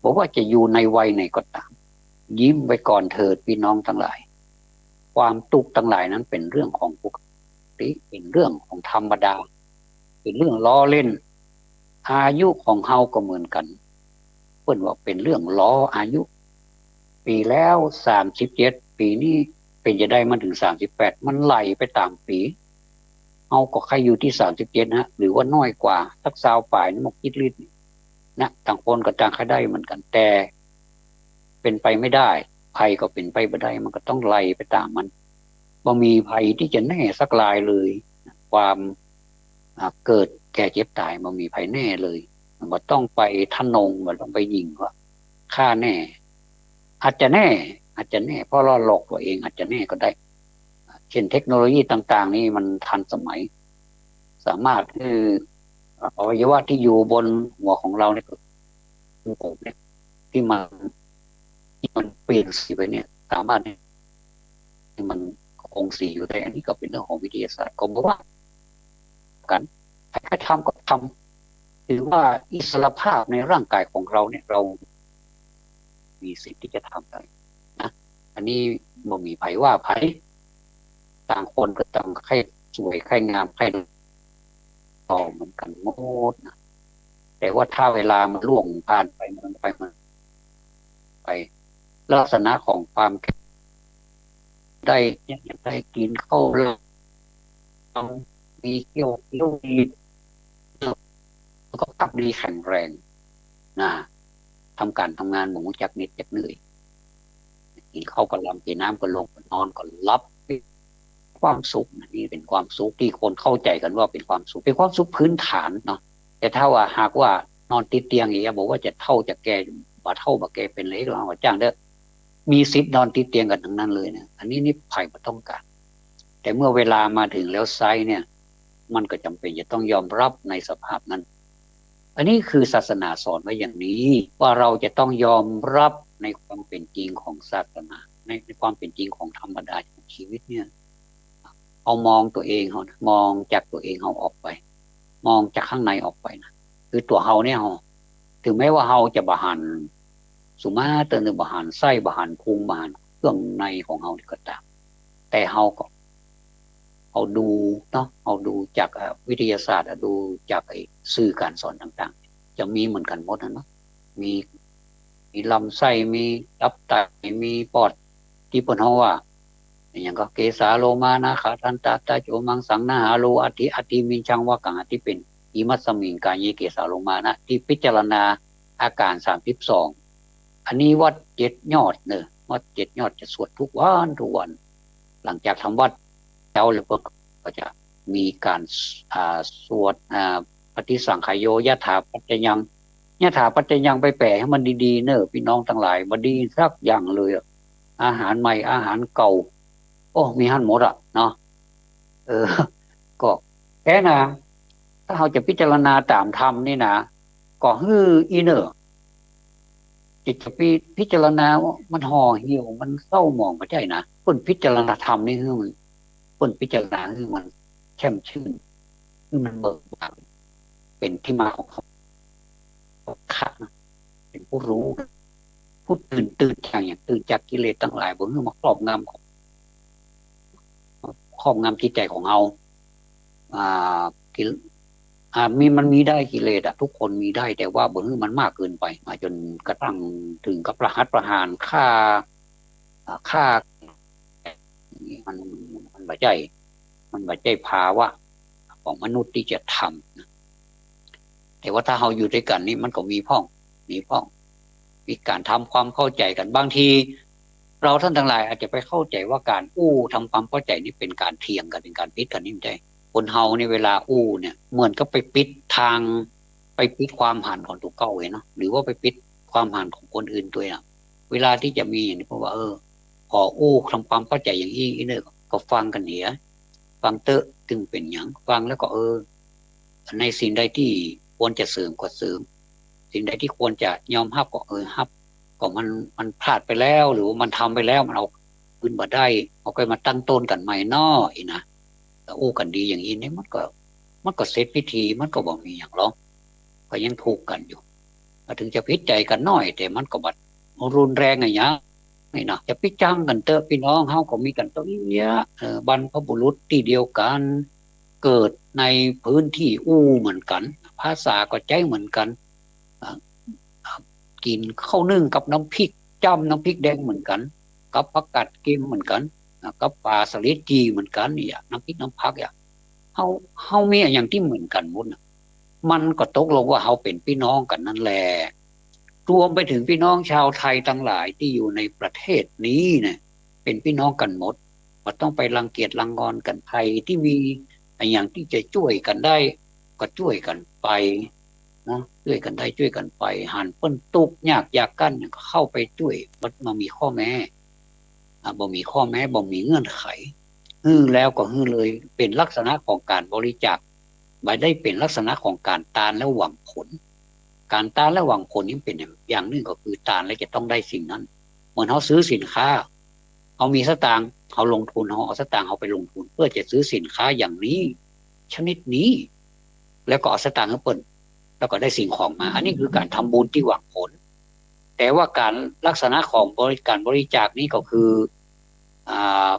บ่ว่าจะอยู่ในวัยไหนก็ต๋าม ยิ้มไว้ก่อนเถิดปี้น้องตังหลาย ความตุ๊กข์ตังหลายนั้นเป๋นเรื่องของปกติ เป๋นเรื่องของธรรมดา เป๋นเรื่องล้อเล่น อายุของเฮาก็เหมือนกั๋น เปิ้นว่าเป๋นเรื่องล้ออายุ ปี๋แล้วสามสิบเจ็ด ปี๋นี้เป๋นจะใดมันเถิงสามสิบแปด มันไหลไปต๋ามปี๋ เฮาก็ใค่อยู่ตี้สามสิบเจ็ดฮะ หรือว่าน้อยกว่าสักซาวป๋ายนี่ มกจิตลิดนี่นะ ต่างคนก็ต่างใค่ได้เหมือนกั๋น แต่เป๋นไปไม่ได้ ใผก็เป๋นไปบ่ได้ มันก็ต้องไหลไปต๋ามมัน บ่มีใผตี้จะแน่สักรายเลย ความ อ่า เกิดแก่เจ็บต๋ายบ่มีใผแน่เลย มันบ่ต้องไปทะนง บ่ต้องไปหยิ่งว่าข้าแน่ อาจจะแน่ อาจจะแน่ เพราะเราหลอกตัวเอง อาจจะแน่ก็ได้ เช่นเทคโนโลยีต่างๆ นี่มันทันสมัย สามารถหื้อ อ่า อวัยวะตี้อยู่บนหัวของเฮาเนี่ย คือผมเนี่ย ตี้มัน ตี้มันเปลี่ยนสีไปเนี่ย สามารถหื้อมันคงสีอยู่ได้ อันนี้ก็เป๋นเรื่องของวิทยาศาสตร์ ก็บ่ว่ากั๋น ใผจะทำก็ทำ ถือว่าอิสรภาพในร่างกายของเฮาเนี่ย เฮามีสิทธิ์ตี้จะทำได้นะ อันนี้บ่มีใผว่าใผ ต่างคนก็ต่างใค่สวยใค่งามใค่หล่อเหมือนกั๋นหมดนะ แต่ว่าถ้าเวลามันล่วงผ่านไป มันไป มันไป ลักษณะของความแก่ ได้เนี่ย ได้กิ๋นข้าวหลาม มีเกี้ยว เกี้ยวดี สุขภาพดีแข็งแรงนะ ทำก๋านทำงานบ่ฮู้จักเหน็ดจักเหนื่อย กิ๋นข้าวก็หลาม กิ๋นน้ำก็ลง นอนก็หลับ ความสุขนะ นี่เป๋นความสุขตี้คนเข้าใจ๋กั๋นว่าเป๋นความสุข เป๋นความสุขพื้นฐานเนาะ แต่ถ้าว่าหากว่านอนติดเตียงอย่างเงี้ย บ่ว่าจะเฒ่าจะแก่ บ่าเฒ่าบ่าแก่ เป๋นเล็กหรือว่าจ้างเต๊อะ มีสิทธิ์นอนติดเตียงกั๋นตังนั้นเลยนะ อันนี้นี่ใผบ่ต้องก๋าน แต่เมื่อเวลามาเถิงแล้วไซร้เนี่ย มันก็จ๋ำเป๋นจะต้องยอมรับในสภาพนั้น อันนี้คือศาสนาสอนไว้อย่างนี้ ว่าเราจะต้องยอมรับในความเป๋นจริงของศาสนา ใน ในความเป๋นจริงของธรรมดาของชีวิตเนี่ย เอามองตั๋วเองเฮานะ มองจากตั๋วเองเฮาออกไป มองจากข้างในออกไปนะ คือตั๋วเฮาเนี่ยเฮา เถิงแม้ว่าเฮาจะบ่หัน สุมาเตอร์เนี่ยบ่หันไส้บ่หันพุงบ่หันเครื่องในของเฮานี่ก็ต๋าม แต่เฮาก็ เฮาดูเนาะ เฮาดูจาก เอ่อ วิทยาศาสตร์อะ ดูจากไอ้สื่อก๋านสอนต่างๆ จะมีเหมือนกั๋นหมดนะเนาะ มี มีลำไส้ มีตับไต มีปอด ตี้เปิ้นฮ้องว่า อะหยังก็ เกสาโลมานาขาทันตาตะโจมังสังนาฮารูอัตถิอัตถิมิญชังวากัง ตี้เป๋น อิมัสมิงกาเย เกสาโลมานะ ตี้พิจารณาอาก๋านสามสิบสอง อันนี้วัดเจ็ดยอดเนาะ วัดเจ็ดยอดจะสวดทุกวันทุกวัน หลังจากทำวัตรแล้ว แล้วก็จะมีก๋าน อ่า สวด อ่า ปฏิสังขายโย ยถาปัจจยัง ยถาปัจจยังไปแป๋ให้มันดีๆ เนาะ ปี้น้องตังหลาย บ่ดีสักอย่างเลยอะ อาหารใหม่ อาหารเก่า โอ้ มีหั้นหมดอะเนาะ เออ ก็แค่นะ ถ้าเฮาจะพิจารณาต๋ามธรรมนี่นะ ก็หื้ออี้เน่อ จะ จะไปพิจารณาว่ามันห่อเหี่ยว มันเศร้าหมอง บ่ใจ้นะ เปิ้นพิจารณาธรรมนี่หื้อมัน เปิ้นพิจารณาหื้อมันแช่มชื่น หื้อมันเบิกบาน เป๋นตี้มาของความคักนะ เป๋นผู้ฮู้ ผู้ตื่น ตื่นจากหยัง ตื่นจากกิเลสตังหลาย บ่หื้อมาครอบงำ ครอบงำจิตใจ๋ของเฮา อ่า กิ อ่า มี มันมีได้กิเลสอะ ทุกคนมีได้ แต่ว่าบ่หื้อมันมากเกินไป มาจ๋นกระทั่งเถิงกับประหัตประหาร ฆ่า อ่า ฆ่า มัน มันบ่ใจ้ มันบ่ใจ้ภาวะของมนุษย์ตี้จะทำนะ แต่ว่าถ้าเฮาอยู่ตวยกั๋นนี่มันก็มีพ่อง มีพ่อง มีก๋านทำความเข้าใจ๋กั๋น บางที เราท่านตังหลายอาจจะไปเข้าใจ๋ว่าก๋านอู้ทำความเข้าใจ๋นี่เป๋นก๋านเถียงกั๋น เป๋นก๋านปิดกั๋น นี่บ่ใจ้ คนเฮานี่เวลาอู้เนี่ย เหมือนกับไปปิดต๋าง ไปปิดความหันของตั๋วเก่าเองเนาะ หรือว่าไปปิดความหันของคนอื่นตวยอะ เวลาตี้จะมีอย่างนี้ เพราะว่า เออ ขออู้ทำความเข้าใจ๋อย่างอี้ อี้เน่อ ก็ฟังกั๋นเหีย ฟังเต๊อะ ตึงเป๋นหยัง ฟังแล้วก็ เออ ในสิ่งใดตี้ควรจะเสริมก็เสริม สิ่งใดตี้ควรจะยอมฮับก็ เออ ฮับ ก็มัน มันพลาดไปแล้ว หรือว่ามันทำไปแล้ว มันเอาคืนบ่ได้ เฮาก็มาตั้งต้นกั๋นใหม่เนาะ อี้นะ ก็อู้กั๋นดีอย่างอี้นี่ มันก็ มันก็เสร็จพิธี มันก็บ่มีหยังหรอก ก็ยังถูกกั๋นอยู่ ก็เถิงจะผิดใจ๋กั๋นหน้อย แต่มันก็บ่รุนแรงอะหยัง นี่นะ จะไปจั้งกั๋นเต๊อะ ปี้น้องเฮาก็มีกั๋นเต้าอี้เยียะ เออ บรรพบุรุษตี้เดียวกั๋น เกิดในพื้นตี้อู้เหมือนกั๋น ภาษาก็ใจ๊เหมือนกั๋น อ่า อ่า กิ๋นข้าวนึ่งกับน้ำพริก จ้ำน้ำพริกแดงเหมือนกั๋น กับผักกาดเกมเหมือนกั๋น อ่า กับป๋าสะหลิดจี่เหมือนกั๋นเนี่ย น้ำพริกน้ำผักเนี่ย เฮา เฮามีอะหยังตี้เหมือนกั๋นหมดน่ะ มันก็ตกลงว่าเฮาเป๋นปี้น้องกั๋นนั่นแหละ รวมไปเถิงปี้น้องจาวไทยตังหลายตี้อยู่ในประเทศนี้เนี่ย เป๋นปี้น้องกั๋นหมด บ่ต้องไปรังเกียจรังงอนกั๋น ใผตี้มีอะหยังตี้จะจ้วยกั๋นได้ ก็จ้วยกั๋นไปเนาะ จ้วยกั๋นได้จ้วยกั๋นไป หันเปิ้นตุ๊กข์ยากยากกั้นก็เข้าไปจ้วย บ่ บ่มีข้อแม้ อ่า บ่มีข้อแม้ บ่มีเงื่อนไข หื้อแล้วก็หื้อเลย เป๋นลักษณะของก๋านบริจาค บ่ได้เป๋นลักษณะของก๋านตานแล้วหวังผล ก๋านตานแล้วหวังผลนี่เป๋นอย่างนึ่ง ก็คือตานแล้วจะต้องได้สิ่งนั้น เหมือนเฮาซื้อสินค้า เฮามีสตางค์ เฮาลงทุน เฮาเอาสตางค์เฮาไปลงทุน เพื่อจะซื้อสินค้าอย่างนี้ ชนิดนี้ แล้วก็เอาสตางค์หื้อเปิ้น แล้วก็ได้สิ่งของมา อันนี้คือก๋านทำบุญตี้หวังผล แต่ว่าก๋านลักษณะของบริ ก๋านบริจาคนี่ก็คือ อ่า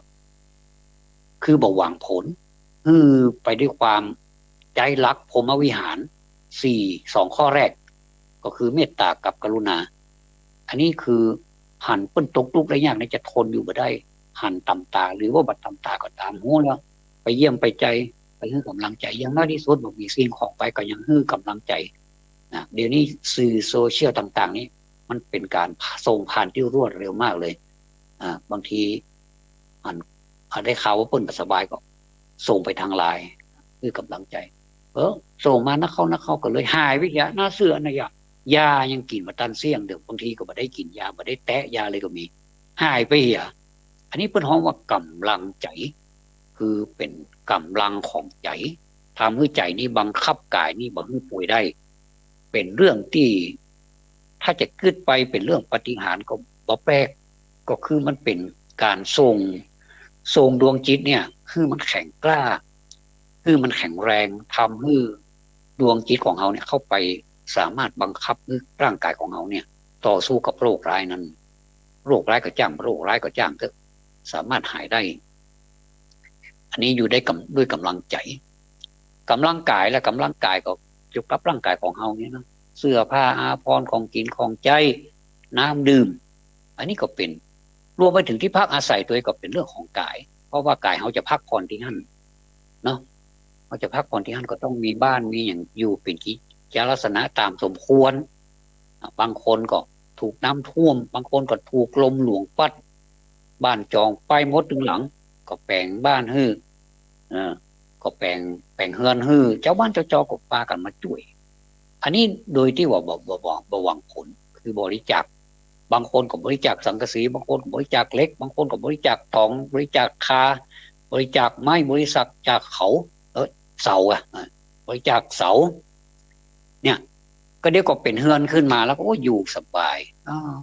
คือบ่หวังผล หื้อไปด้วยความใจ๊หลักพรหมวิหารสี่ สองข้อแรก ก็คือเมตตากับกรุณา อันนี้คือหันเปิ้นตกตุ๊กข์ได้ยากนี่จะทนอยู่บ่ได้ หันต๋ามต๋า หรือว่าบ่ต๋ามต๋าก็ต๋ามหูแล้ว ไปเยี่ยมไปใจ๋ ไปหื้อกำลังใจ๋ อย่างน้อยตี้สุดบ่มีสิ่งของไปก็ยังหื้อกำลังใจ๋ นะ เดี๋ยวนี้สื่อโซเชียลต่างๆ นี่ มันเป๋นก๋านส่งผ่านตี้รวดเร็วมากเลย อ่า บางที หัน อ่า ได้ข่าวว่าเปิ้นบ่สบายก็ส่งไปตางไลน์ หื้อก๋ำลังใจ๋ เออ ส่งมานักเข้านักเข้าก็เลยหายไปเหีย หน้าเสื่อนะเหีย ยายังกิ๋นบ่ตันเสี้ยง เดี๋ยวบางทีก็บ่ได้กิ๋นยา บ่ได้แตะยาเลยก็มี หายไปเหีย อันนี้เปิ้นฮ้องว่าก๋ำลังใจ๋ คือเป๋นก๋ำลังของใจ๋ ทำหื้อใจ๋นี่บังคับก๋ายนี่บ่หื้อป่วยได้ เป๋นเรื่องตี้ ถ้าจะกึ๊ดไปเป๋นเรื่องปาฏิหาริย์ก็บ่แปลก ก็คือมันเป๋นก๋านส่ง ส่งดวงจิตเนี่ย หื้อมันแข็งกล้า หื้อมันแข็งแรง ทำหื้อดวงจิตของเฮาเนี่ยเข้าไปสามารถบังคับหื้อร่างก๋ายของเฮาเนี่ย ต่อสู้กับโรคร้ายนั้น โรคร้ายก็จ้าง โรคร้ายก็จ้างเต๊อะ สามารถหายได้ อันนี้อยู่ได้ก๋ำ ด้วยก๋ำลังใจ๋ ก๋ำลังก๋ายและก๋ำลังก๋ายก็เกี่ยวกับร่างก๋ายของเฮาเนี่ยนะ เสื้อผ้าอาภรณ์ ของกิ๋นของใจ๊ น้ำดื่ม อันนี้ก็เป๋น รวมไปเถิงตี้พักอาศัยตวยก็เป๋นเรื่องของก๋าย เพราะว่าก๋ายเฮาจะพักผ่อนตี้หั้นเนาะ เฮาจะพักผ่อนตี้หั้นก็ต้องมีบ้านมีหยังอยู่เป๋นกิจลักษณะต๋ามสมควร อ่ะ บางคนก็ถูกน้ำท่วม บางคนก็ถูกลมหลวงปั๊ด บ้านจองไปหมดตึงหลัง ก็แป๋งบ้านหื้อ เออ ก็แป๋ง แป๋งเฮือนหื้อ จาวบ้านจาวจอก็ปากั๋นมาจ้วย อันนี้โดยตี้ว่าบ่ บ่ บ่ บ่หวังผล คือบริจาค บางคนก็บริจาคสังกะสี บางคนก็บริจาคเหล็ก บางคนก็บริจาคต๋อง บริจาคคา บริจาคไม้ บริจาคเสา เออ เสาอะ อ่ะ บริจาคเสา เนี่ย ก็เดี๋ยวก็เป๋นเฮือนขึ้นมาแล้วก็ โอ้ อยู่สบาย อ้าว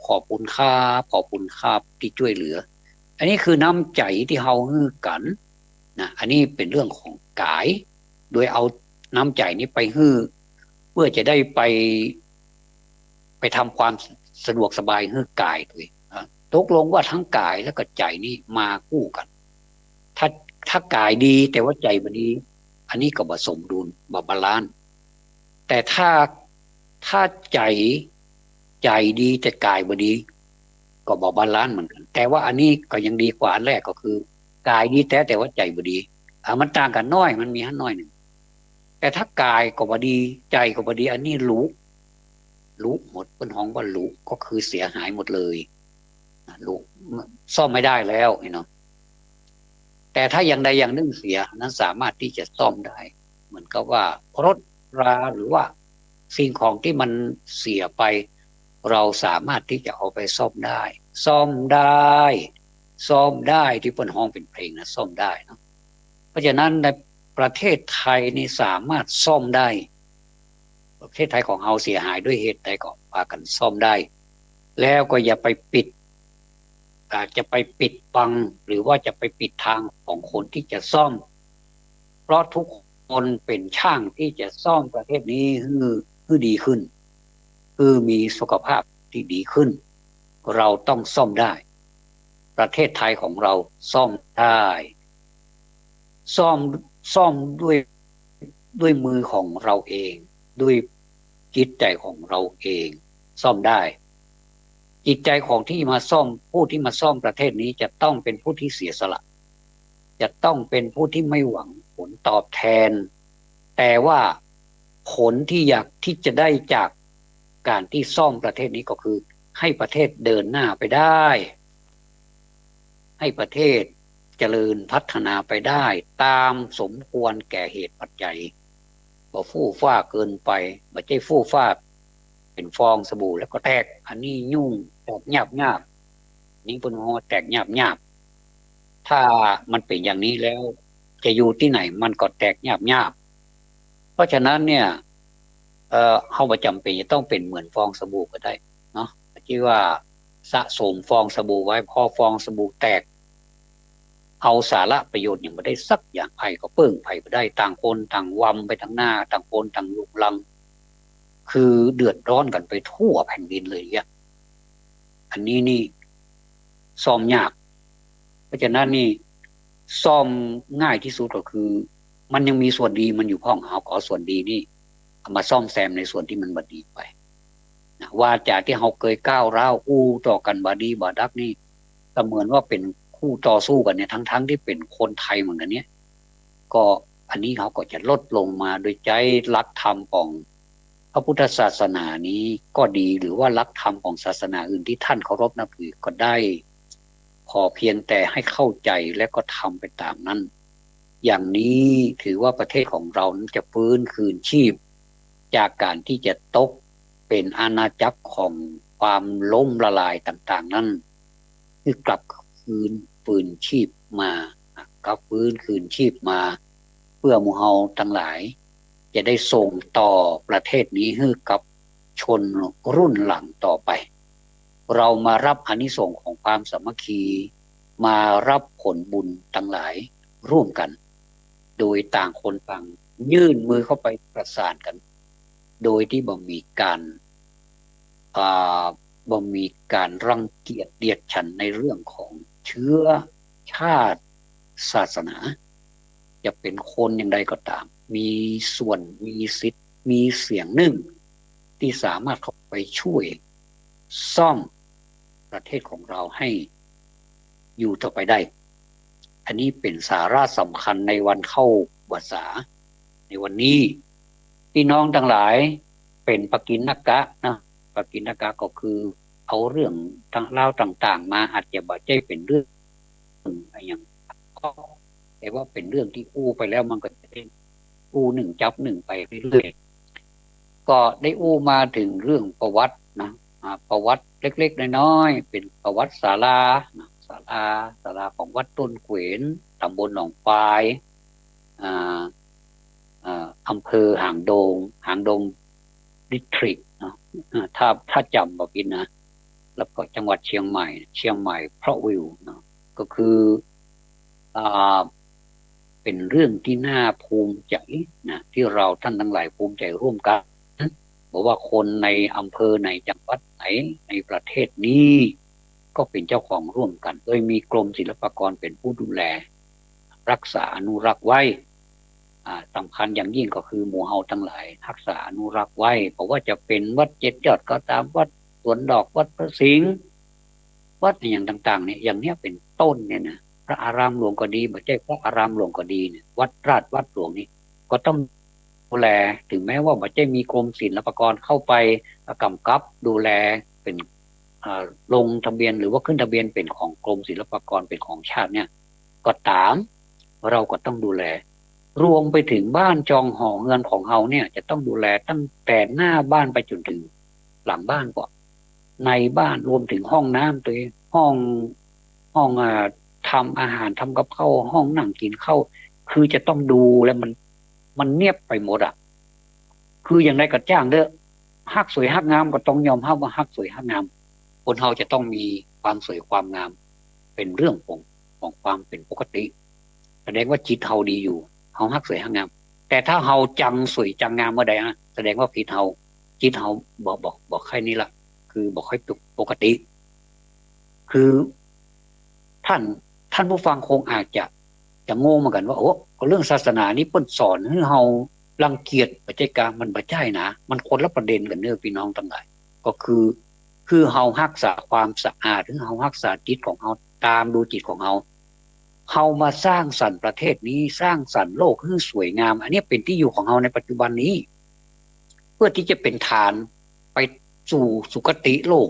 ขอบคุณครับ ขอบคุณครับตี้จ้วยเหลือ อันนี้คือน้ำใจ๋ตี้เฮาหื้อกั๋นนะ อันนี้เป๋นเรื่องของก๋าย โดยเอาน้ำใจ๋นี้ไปหื้อ เพื่อจะได้ไป ไปทำความสะดวกสบายหื้อก๋ายตวย อ่ะ ตกลงว่าทั้งก๋ายและก็ใจ๋นี่มาคู่กั๋น ถ้า ถ้าก๋ายดีแต่ว่าใจ๋บ่ดี อันนี้ก็บ่สมดุล บ่บาลานซ์ แต่ถ้า ถ้าใจ๋ ใจ๋ดีแต่ก๋ายบ่ดี ก็บ่บาลานซ์เหมือนกั๋น แต่ว่าอันนี้ก็ยังดีกว่าอันแรก ก็คือก๋ายดีแต๊ แต่ว่าใจ๋บ่ดี อ่ะ มันต่างกั๋นน้อย มันมีหั้นน้อยนึ่ง แต่ถ้าก๋ายก็บ่ดี ใจ๋ก็บ่ดี อันนี้หลุ หลุหมด เปิ้นฮ้องว่าหลุ ก็คือเสียหายหมดเลย นะ หลุ ซ่อมไม่ได้แล้วนี่เนาะ แต่ถ้าอย่างใดอย่างนึ่งเสีย นั้นสามารถตี้จะซ่อมได้ เหมือนกับว่ารถรา หรือว่าสิ่งของตี้มันเสียไป เราสามารถตี้จะเอาไปซ่อมได้ ซ่อมได้ ซ่อมได้ ตี้เปิ้นฮ้องเป๋นเพลงนะ ซ่อมได้เนาะ เพราะฉะนั้นในประเทศไทยนี่สามารถซ่อมได้ ประเทศไทยของเฮาเสียหายด้วยเหตุใดก็ปากั๋นซ่อมได้ แล้วก็อย่าไปปิด อ่า จะไปปิดบัง หรือว่าจะไปปิดทางของคนตี้จะซ่อม เพราะทุกคนเป๋นช่างตี้จะซ่อมประเทศนี้หื้อ หื้อดีขึ้น หื้อมีสุขภาพตี้ดีขึ้น เราต้องซ่อมได้ ประเทศไทยของเราซ่อมได้ ซ่อม ซ่อมด้วย ด้วยมือของเราเอง ด้วยจิตใจ๋ของเราเอง ซ่อมได้ จิตใจ๋ของตี้มาซ่อม ผู้ตี้มาซ่อมประเทศนี้จะต้องเป๋นผู้ตี้เสียสละ จะต้องเป๋นผู้ตี้ไม่หวังผลตอบแทน แต่ว่าผลตี้อยากตี้จะได้จากก๋านตี้ซ่อมประเทศนี้ก็คือ หื้อประเทศเดินหน้าไปได้ หื้อประเทศเจริญพัฒนาไปได้ต๋ามสมควรแก่เหตุปัจจัย บ่ฟู่ฟ้าเกินไป บ่ใจ้ฟู่ฟ้าเป๋นฟองสบู่แล้วก็แตก อันนี้ยุ่ง แตกยาบๆ นี่เปิ้นฮ้องว่าแตกยาบๆ ถ้ามันเป๋นอย่างนี้แล้ว จะอยู่ตี้ไหนมันก็แตกยาบๆ เพราะฉะนั้นเนี่ย เอ่อ เฮาบ่จ๋ำเป๋นจะต้องเป๋นเหมือนฟองสบู่ก็ได้เนาะ ตี้ว่าสะสมฟองสบู่ไว้ พอฟองสบู่แตก เอาสาระประโยชน์หยังบ่ได้สักอย่าง ใผก็เปิ้งใผบ่ได้ ต่างคนต่างวำไปตางหน้า ต่างคนต่างลุกลัง คือเดือดร้อนกั๋นไปทั่วแผ่นดินเลยเนี่ย อันนี้นี่ซ่อมยาก เพราะฉะนั้นนี่ซ่อมง่ายตี้สุดก็คือ มันยังมีส่วนดีมันอยู่พ่อง เฮาก็เอาส่วนดีนี่เอามาซ่อมแซมในส่วนตี้มันบ่ดีไปนะ วาจ๋าตี้เฮาเกยก้าวร้าวอู้ต่อกั๋นบ่ดีบ่ดักนี่ เสมือนว่าเป๋นคู่ต่อสู้กั๋นเนี่ย ทั้งๆ ตี้เป๋นคนไทยเหมือนกั๋นเนี่ย ก็อันนี้เฮาก็จะลดลงมาโดยใจ๊หลักธรรมของพระพุทธศาสนานี้ก็ดี หรือว่าหลักธรรมของศาสนาอื่นตี้ท่านเคารพนับถือก็ได้ ขอเพียงแต่ให้เข้าใจ๋และก็ทำไปต๋ามนั้น อย่างนี้ถือว่าประเทศของเรานั้นจะฟื้นคืนชีพ จากก๋านตี้จะตกเป๋นอาณาจักรของความล้มละลายต่างๆ นั้น หื้อกลับคืน ฟื้นชีพมา กลับฟื้นคืนชีพมา เปื้อหมู่เฮาตังหลาย จะได้ส่งต่อประเทศนี้หื้อกับชนรุ่นหลังต่อไป เรามารับอานิสงส์ของความสามัคคี มารับผลบุญตังหลายร่วมกั๋น โดยต่างคนต่างยื่นมือเข้าไปประสานกั๋น โดยตี้บ่มีก๋าน อ่า บ่มีก๋านรังเกียจเดียดฉันในเรื่องของเชื้อ ชาติ ศาสนา จะเป๋นคนอย่างใดก็ต๋าม มีส่วน มีสิทธิ์ มีเสียงนึ่ง ตี้สามารถเข้าไปช่วยซ่อมประเทศของเราให้อยู่ต่อไปได้ อันนี้เป๋นสาระสำคัญในวันเข้าพรรษา ในวันนี้ พี่น้องตังหลาย เป๋นปกิณณกะนะ ปกิณณกะก็คือเอาเรื่องต่าง ราวต่างๆ มา อาจจะบ่ใจ้เป๋นเรื่องอะหยัง แต่ว่าเป๋นเรื่องตี้อู้ไปแล้วมันก็จะได้อู้นึ่งจับนึ่งไปเรื่อยๆ ก็ได้อู้มาเถิงเรื่องประวัตินะ อ่า ประวัติเล็กๆ น้อยๆ เป๋นประวัติศาลานะ ศาลา ศาลาของวัดต้นเขวน ต๋ำบลหนองควาย อ่า อ่า อำเภอหางดง หางดง ดิสทริกเนาะ อ่า ถ้า ถ้าจ๋ำบ่ผิดนะ แล้วก็จังหวัดเชียงใหม่ เชียงใหม่ เพราะวิวเนาะ ก็คือ อ่า เป๋นเรื่องตี้น่าภูมิใจ๋นะ ตี้เราท่านตังหลายภูมิใจ๋ร่วมกั๋น เพราะว่าคนในอำเภอไหน จังหวัดไหน ในประเทศนี้ ก็เป๋นเจ้าของร่วมกั๋น โดยมีกรมศิลปากรเป๋นผู้ดูแล ฮักษาอนุรักษ์ไว้ อ่า สำคัญอย่างยิ่งก็คือหมู่เฮาตังหลายฮักษาอนุรักษ์ไว้ บ่ว่าจะเป๋นวัดเจ็ดยอดก็ต๋าม วัดสวนดอก วัดพระสิงห์ วัดอะหยังต่างๆ เนี่ย อย่างเนี้ยเป๋นต้นเนี่ยนะ พระอารามหลวงก็ดี บ่ใจ้พระอารามหลวงก็ดีเนี่ย วัดราชวัดหลวงนี่ก็ต้องดูแล ถึงแม้ว่าบ่ใจ้มีกรมศิลปากรเข้าไปกำกับดูแลเป๋น อ่า ลงทะเบียนหรือว่าขึ้นทะเบียนเป๋นของกรมศิลปากร เป๋นของชาติเนี่ย ก็ต๋าม เราก็ต้องดูแล รวมไปเถิงบ้านจองหอเฮือนของเฮาเนี่ย จะต้องดูแลตั้งแต่หน้าบ้านไปจ๋นเถิงหลังบ้านก่อน ในบ้าน รวมเถิงห้องน้ำตวย ห้อง ห้อง อ่า ทำอาหาร ทำกับข้าว ห้องนั่งกิ๋นข้าว คือจะต้องดูแลมัน มันเนียบไปหมดอะ คืออย่างใดก็จ้างเต๊อะ ฮักสวยฮักงามก็ต้องยอมฮับว่าฮักสวยฮักงาม คนเฮาจะต้องมีความสวยความงาม เป๋นเรื่องของ ของความเป๋นปกติ แสดงว่าจิตเฮาดีอยู่ เฮาฮักสวยฮักงาม แต่ถ้าเฮาจังสวยจังงามเมื่อใดอะ แสดงว่าจิตเฮา จิตเฮาบ่ บ่ บ่ใค่นี่ละ คือบ่ใค่ปกติ คือ ท่าน ท่านผู้ฟังคงอาจจะ จะงงเหมือนกั๋นว่า โอ้ ก็เรื่องศาสนานี่เปิ้นสอนหื้อเฮารังเกียจบ่ใจ้กา มันบ่ใจ้นะ มันคนละประเด็นกั๋นเน้อพี่น้องตังหลาย ก็คือ คือเฮาฮักษาความสะอาด คือเฮาฮักษาจิตของเฮา ต๋ามดูจิตของเฮา เฮามาสร้างสรรค์ประเทศนี้ สร้างสรรค์โลกหื้อสวยงาม อันเนี้ยเป๋นตี้อยู่ของเฮาในปัจจุบันนี้ เพื่อตี้จะเป๋นฐานไปสู่สุคติโลก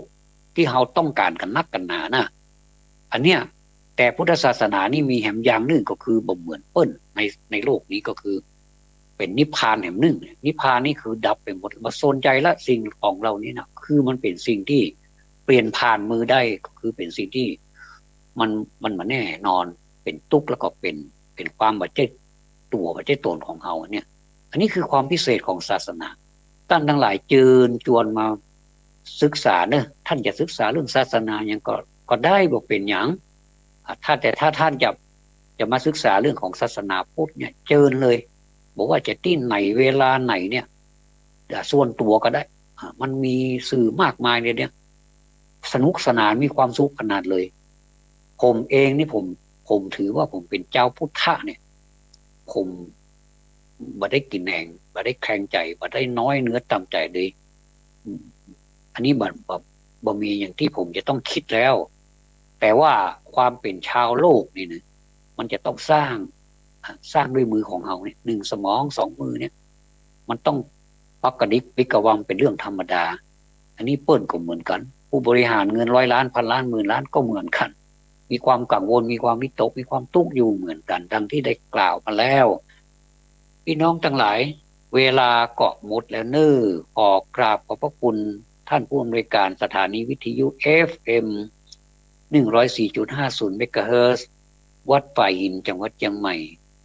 ตี้เฮาต้องก๋านกั๋นนักกั๋นหนานะ อันเนี้ย แต่พุทธศาสนานี่มีแหมอย่างนึ่งก็คือบ่เหมือนเปิ้นใน ในโลกนี้ก็คือ เป๋นนิพพานแหมนึ่ง นิพพานนี่คือดับไปหมด บ่สนใจ๋ละสิ่งของเหล่านี้นะ คือมันเป๋นสิ่งตี้เปลี่ยนผ่านมือได้ ก็คือเป๋นสิ่งตี้มัน มันบ่แน่นอน เป๋นตุ๊กข์แล้วก็เป๋น เป๋นความบ่ใจ้ตั๋วบ่ใจ้ต๋นของเฮาเนี่ย อันนี้คือความพิเศษของศาสนา ต้านตังหลายเจิญจวนมาศึกษาเน้อ ท่านจะศึกษาเรื่องศาสนาหยังก็ ก็ได้ บ่เป๋นหยัง อ่า ถ้า แต่ถ้าท่านจะ จะมาศึกษาเรื่องของศาสนาพุทธเนี่ย เจิญเลย บ่ว่าจะตี้ไหนเวลาไหนเนี่ย อ่า ส่วนตั๋วก็ได้ อ่า มันมีสื่อมากมายเลยเนี่ย สนุกสนานมีความสุขขนาดเลย ผมเองนี่ผม ผมถือว่าผมเป๋นจาวพุทธะเนี่ย ผมบ่ได้กิ๋นแหนง บ่ได้แข็งใจ๋ บ่ได้น้อยเนื้อต่ำใจ๋เลย อืม อันนี้บ่ บ่ บ่มีอย่างตี้ผมจะต้องกึ๊ดแล้ว แต่ว่าความเป๋นจาวโลกนี่นะ มันจะต้องสร้าง อ่ะ สร้างด้วยมือของเฮาเนี่ย นึ่งสมอง สองมือเนี่ย มันต้องปักกระดิกปิ๊กกระวำเป๋นเรื่องธรรมดา อันนี้เปิ้นก็เหมือนกั๋น ผู้บริหารเงินร้อยล้าน พันล้าน หมื่นล้านก็เหมือนกั๋น มีความกังวล มีความวิตก มีความตุ๊กข์อยู่เหมือนกั๋น ดังตี้ได้กล่าวมาแล้ว ปี้น้องตังหลาย เวลาก็หมดแล้วเน่อ ขอกราบขอบพระคุณต้านผู้อำนวยก๋านสถานีวิทยุ เอฟเอ็ม หนึ่งร้อยสี่จุดห้าศูนย์ เมกะเฮิรตซ์ วัดฝายหิน จังหวัดเจียงใหม่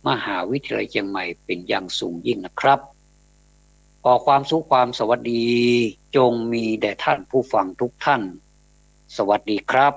มหาวิทยาลัยเจียงใหม่ เป๋นอย่างสูงยิ่งนะครับ ขอความสุขความสวัสดี จงมีแด่ต้านผู้ฟังทุกต้าน สวัสดีครับ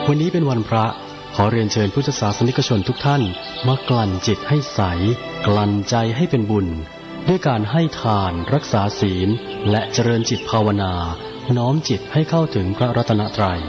วันนี้เป็นวันพระ ขอเรียนเชิญพุทธศาสนิกชนทุกท่าน มากลั่นจิตให้ใส กลั่นใจให้เป็นบุญ ด้วยการให้ทาน รักษาศีล และเจริญจิตภาวนา น้อมจิตให้เข้าถึงพระรัตนตรัย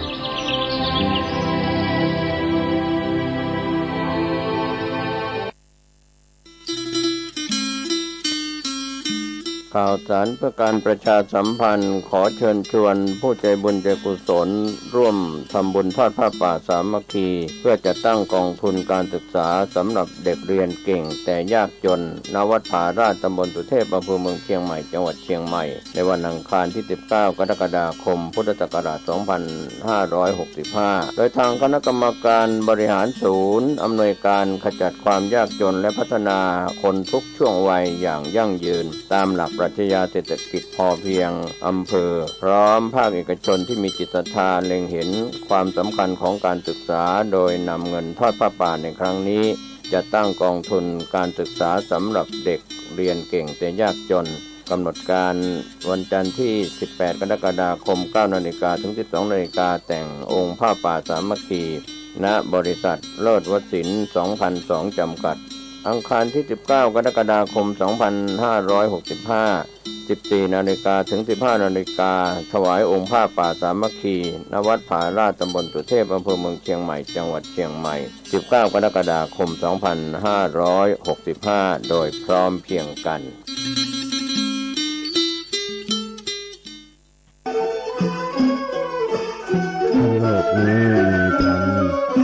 ข่าวสารเพื่อการประชาสัมพันธ์ ขอเชิญชวนผู้ใจบุญใจกุศล ร่วมทำบุญทอดผ้าป่าสามัคคี เพื่อจัดตั้งกองทุนการศึกษาสำหรับเด็กเรียนเก่งแต่ยากจน ณ วัดผาลาด ตำบลสุเทพ อำเภอเมืองเชียงใหม่ จังหวัดเชียงใหม่ ในวันอังคารที่ สิบเก้า กรกฎาคม พุทธศักราช สองพันห้าร้อยหกสิบห้า โดยทางคณะกรรมการบริหารศูนย์อำนวยการขจัดความยากจนและพัฒนาคนทุกช่วงวัยอย่างยั่งยืน ตามหลักปรัชญาเศรษฐกิจพอเพียง อำเภอ พร้อมภาคเอกชนที่มีจิตศรัทธาเล็งเห็นความสำคัญของการศึกษา โดยนำเงินทอดผ้าป่าในครั้งนี้ จัดตั้งกองทุนการศึกษาสำหรับเด็กเรียนเก่งแต่ยากจน กำหนดการวันจันทร์ที่ สิบแปด กรกฎาคม เก้านาฬิกาถึง สิบสองนาฬิกา แต่งองค์ผ้าป่าสามัคคี ณ บริษัทเลิศวสินทร์ สองพันสอง จำกัด อังคารที่ สิบเก้า กรกฎาคม สองพันห้าร้อยหกสิบห้า สิบสี่นาฬิกาถึง สิบห้านาฬิกา ถวายองค์ผ้าป่าสามัคคี ณ วัดผาลาด ตำบลสุเทพ อำเภอเมืองเชียงใหม่ จังหวัดเชียงใหม่ สิบเก้า กรกฎาคม สองพันห้าร้อยหกสิบห้า โดยพร้อมเพรียงกัน ทั้งโลกนี้มีธรรม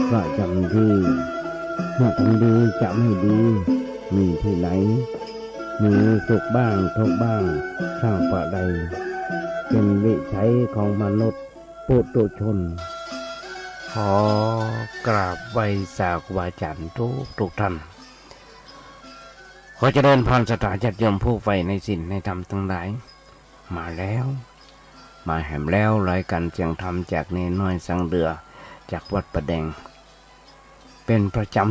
ประจำที่ หากทำดีจำให้ดี มีที่ไหน มีสุขบ้างทุกข์บ้าง ช่างประใด เป็นวิสัยของมนุษย์ปุถุชน ขอกราบไหว้สาครูบาอาจ๋ารย์ทุกๆ ท่าน ขอเจริญพรศรัทธาญาติโยมผู้ใฝ่ในศีลในธรรมทั้งหลาย มาแล้ว มาแหมแล้ว รายการเสียงธรรมจากเณรน้อยสังเดือ จากวัดป่าแดง เป็นประจำ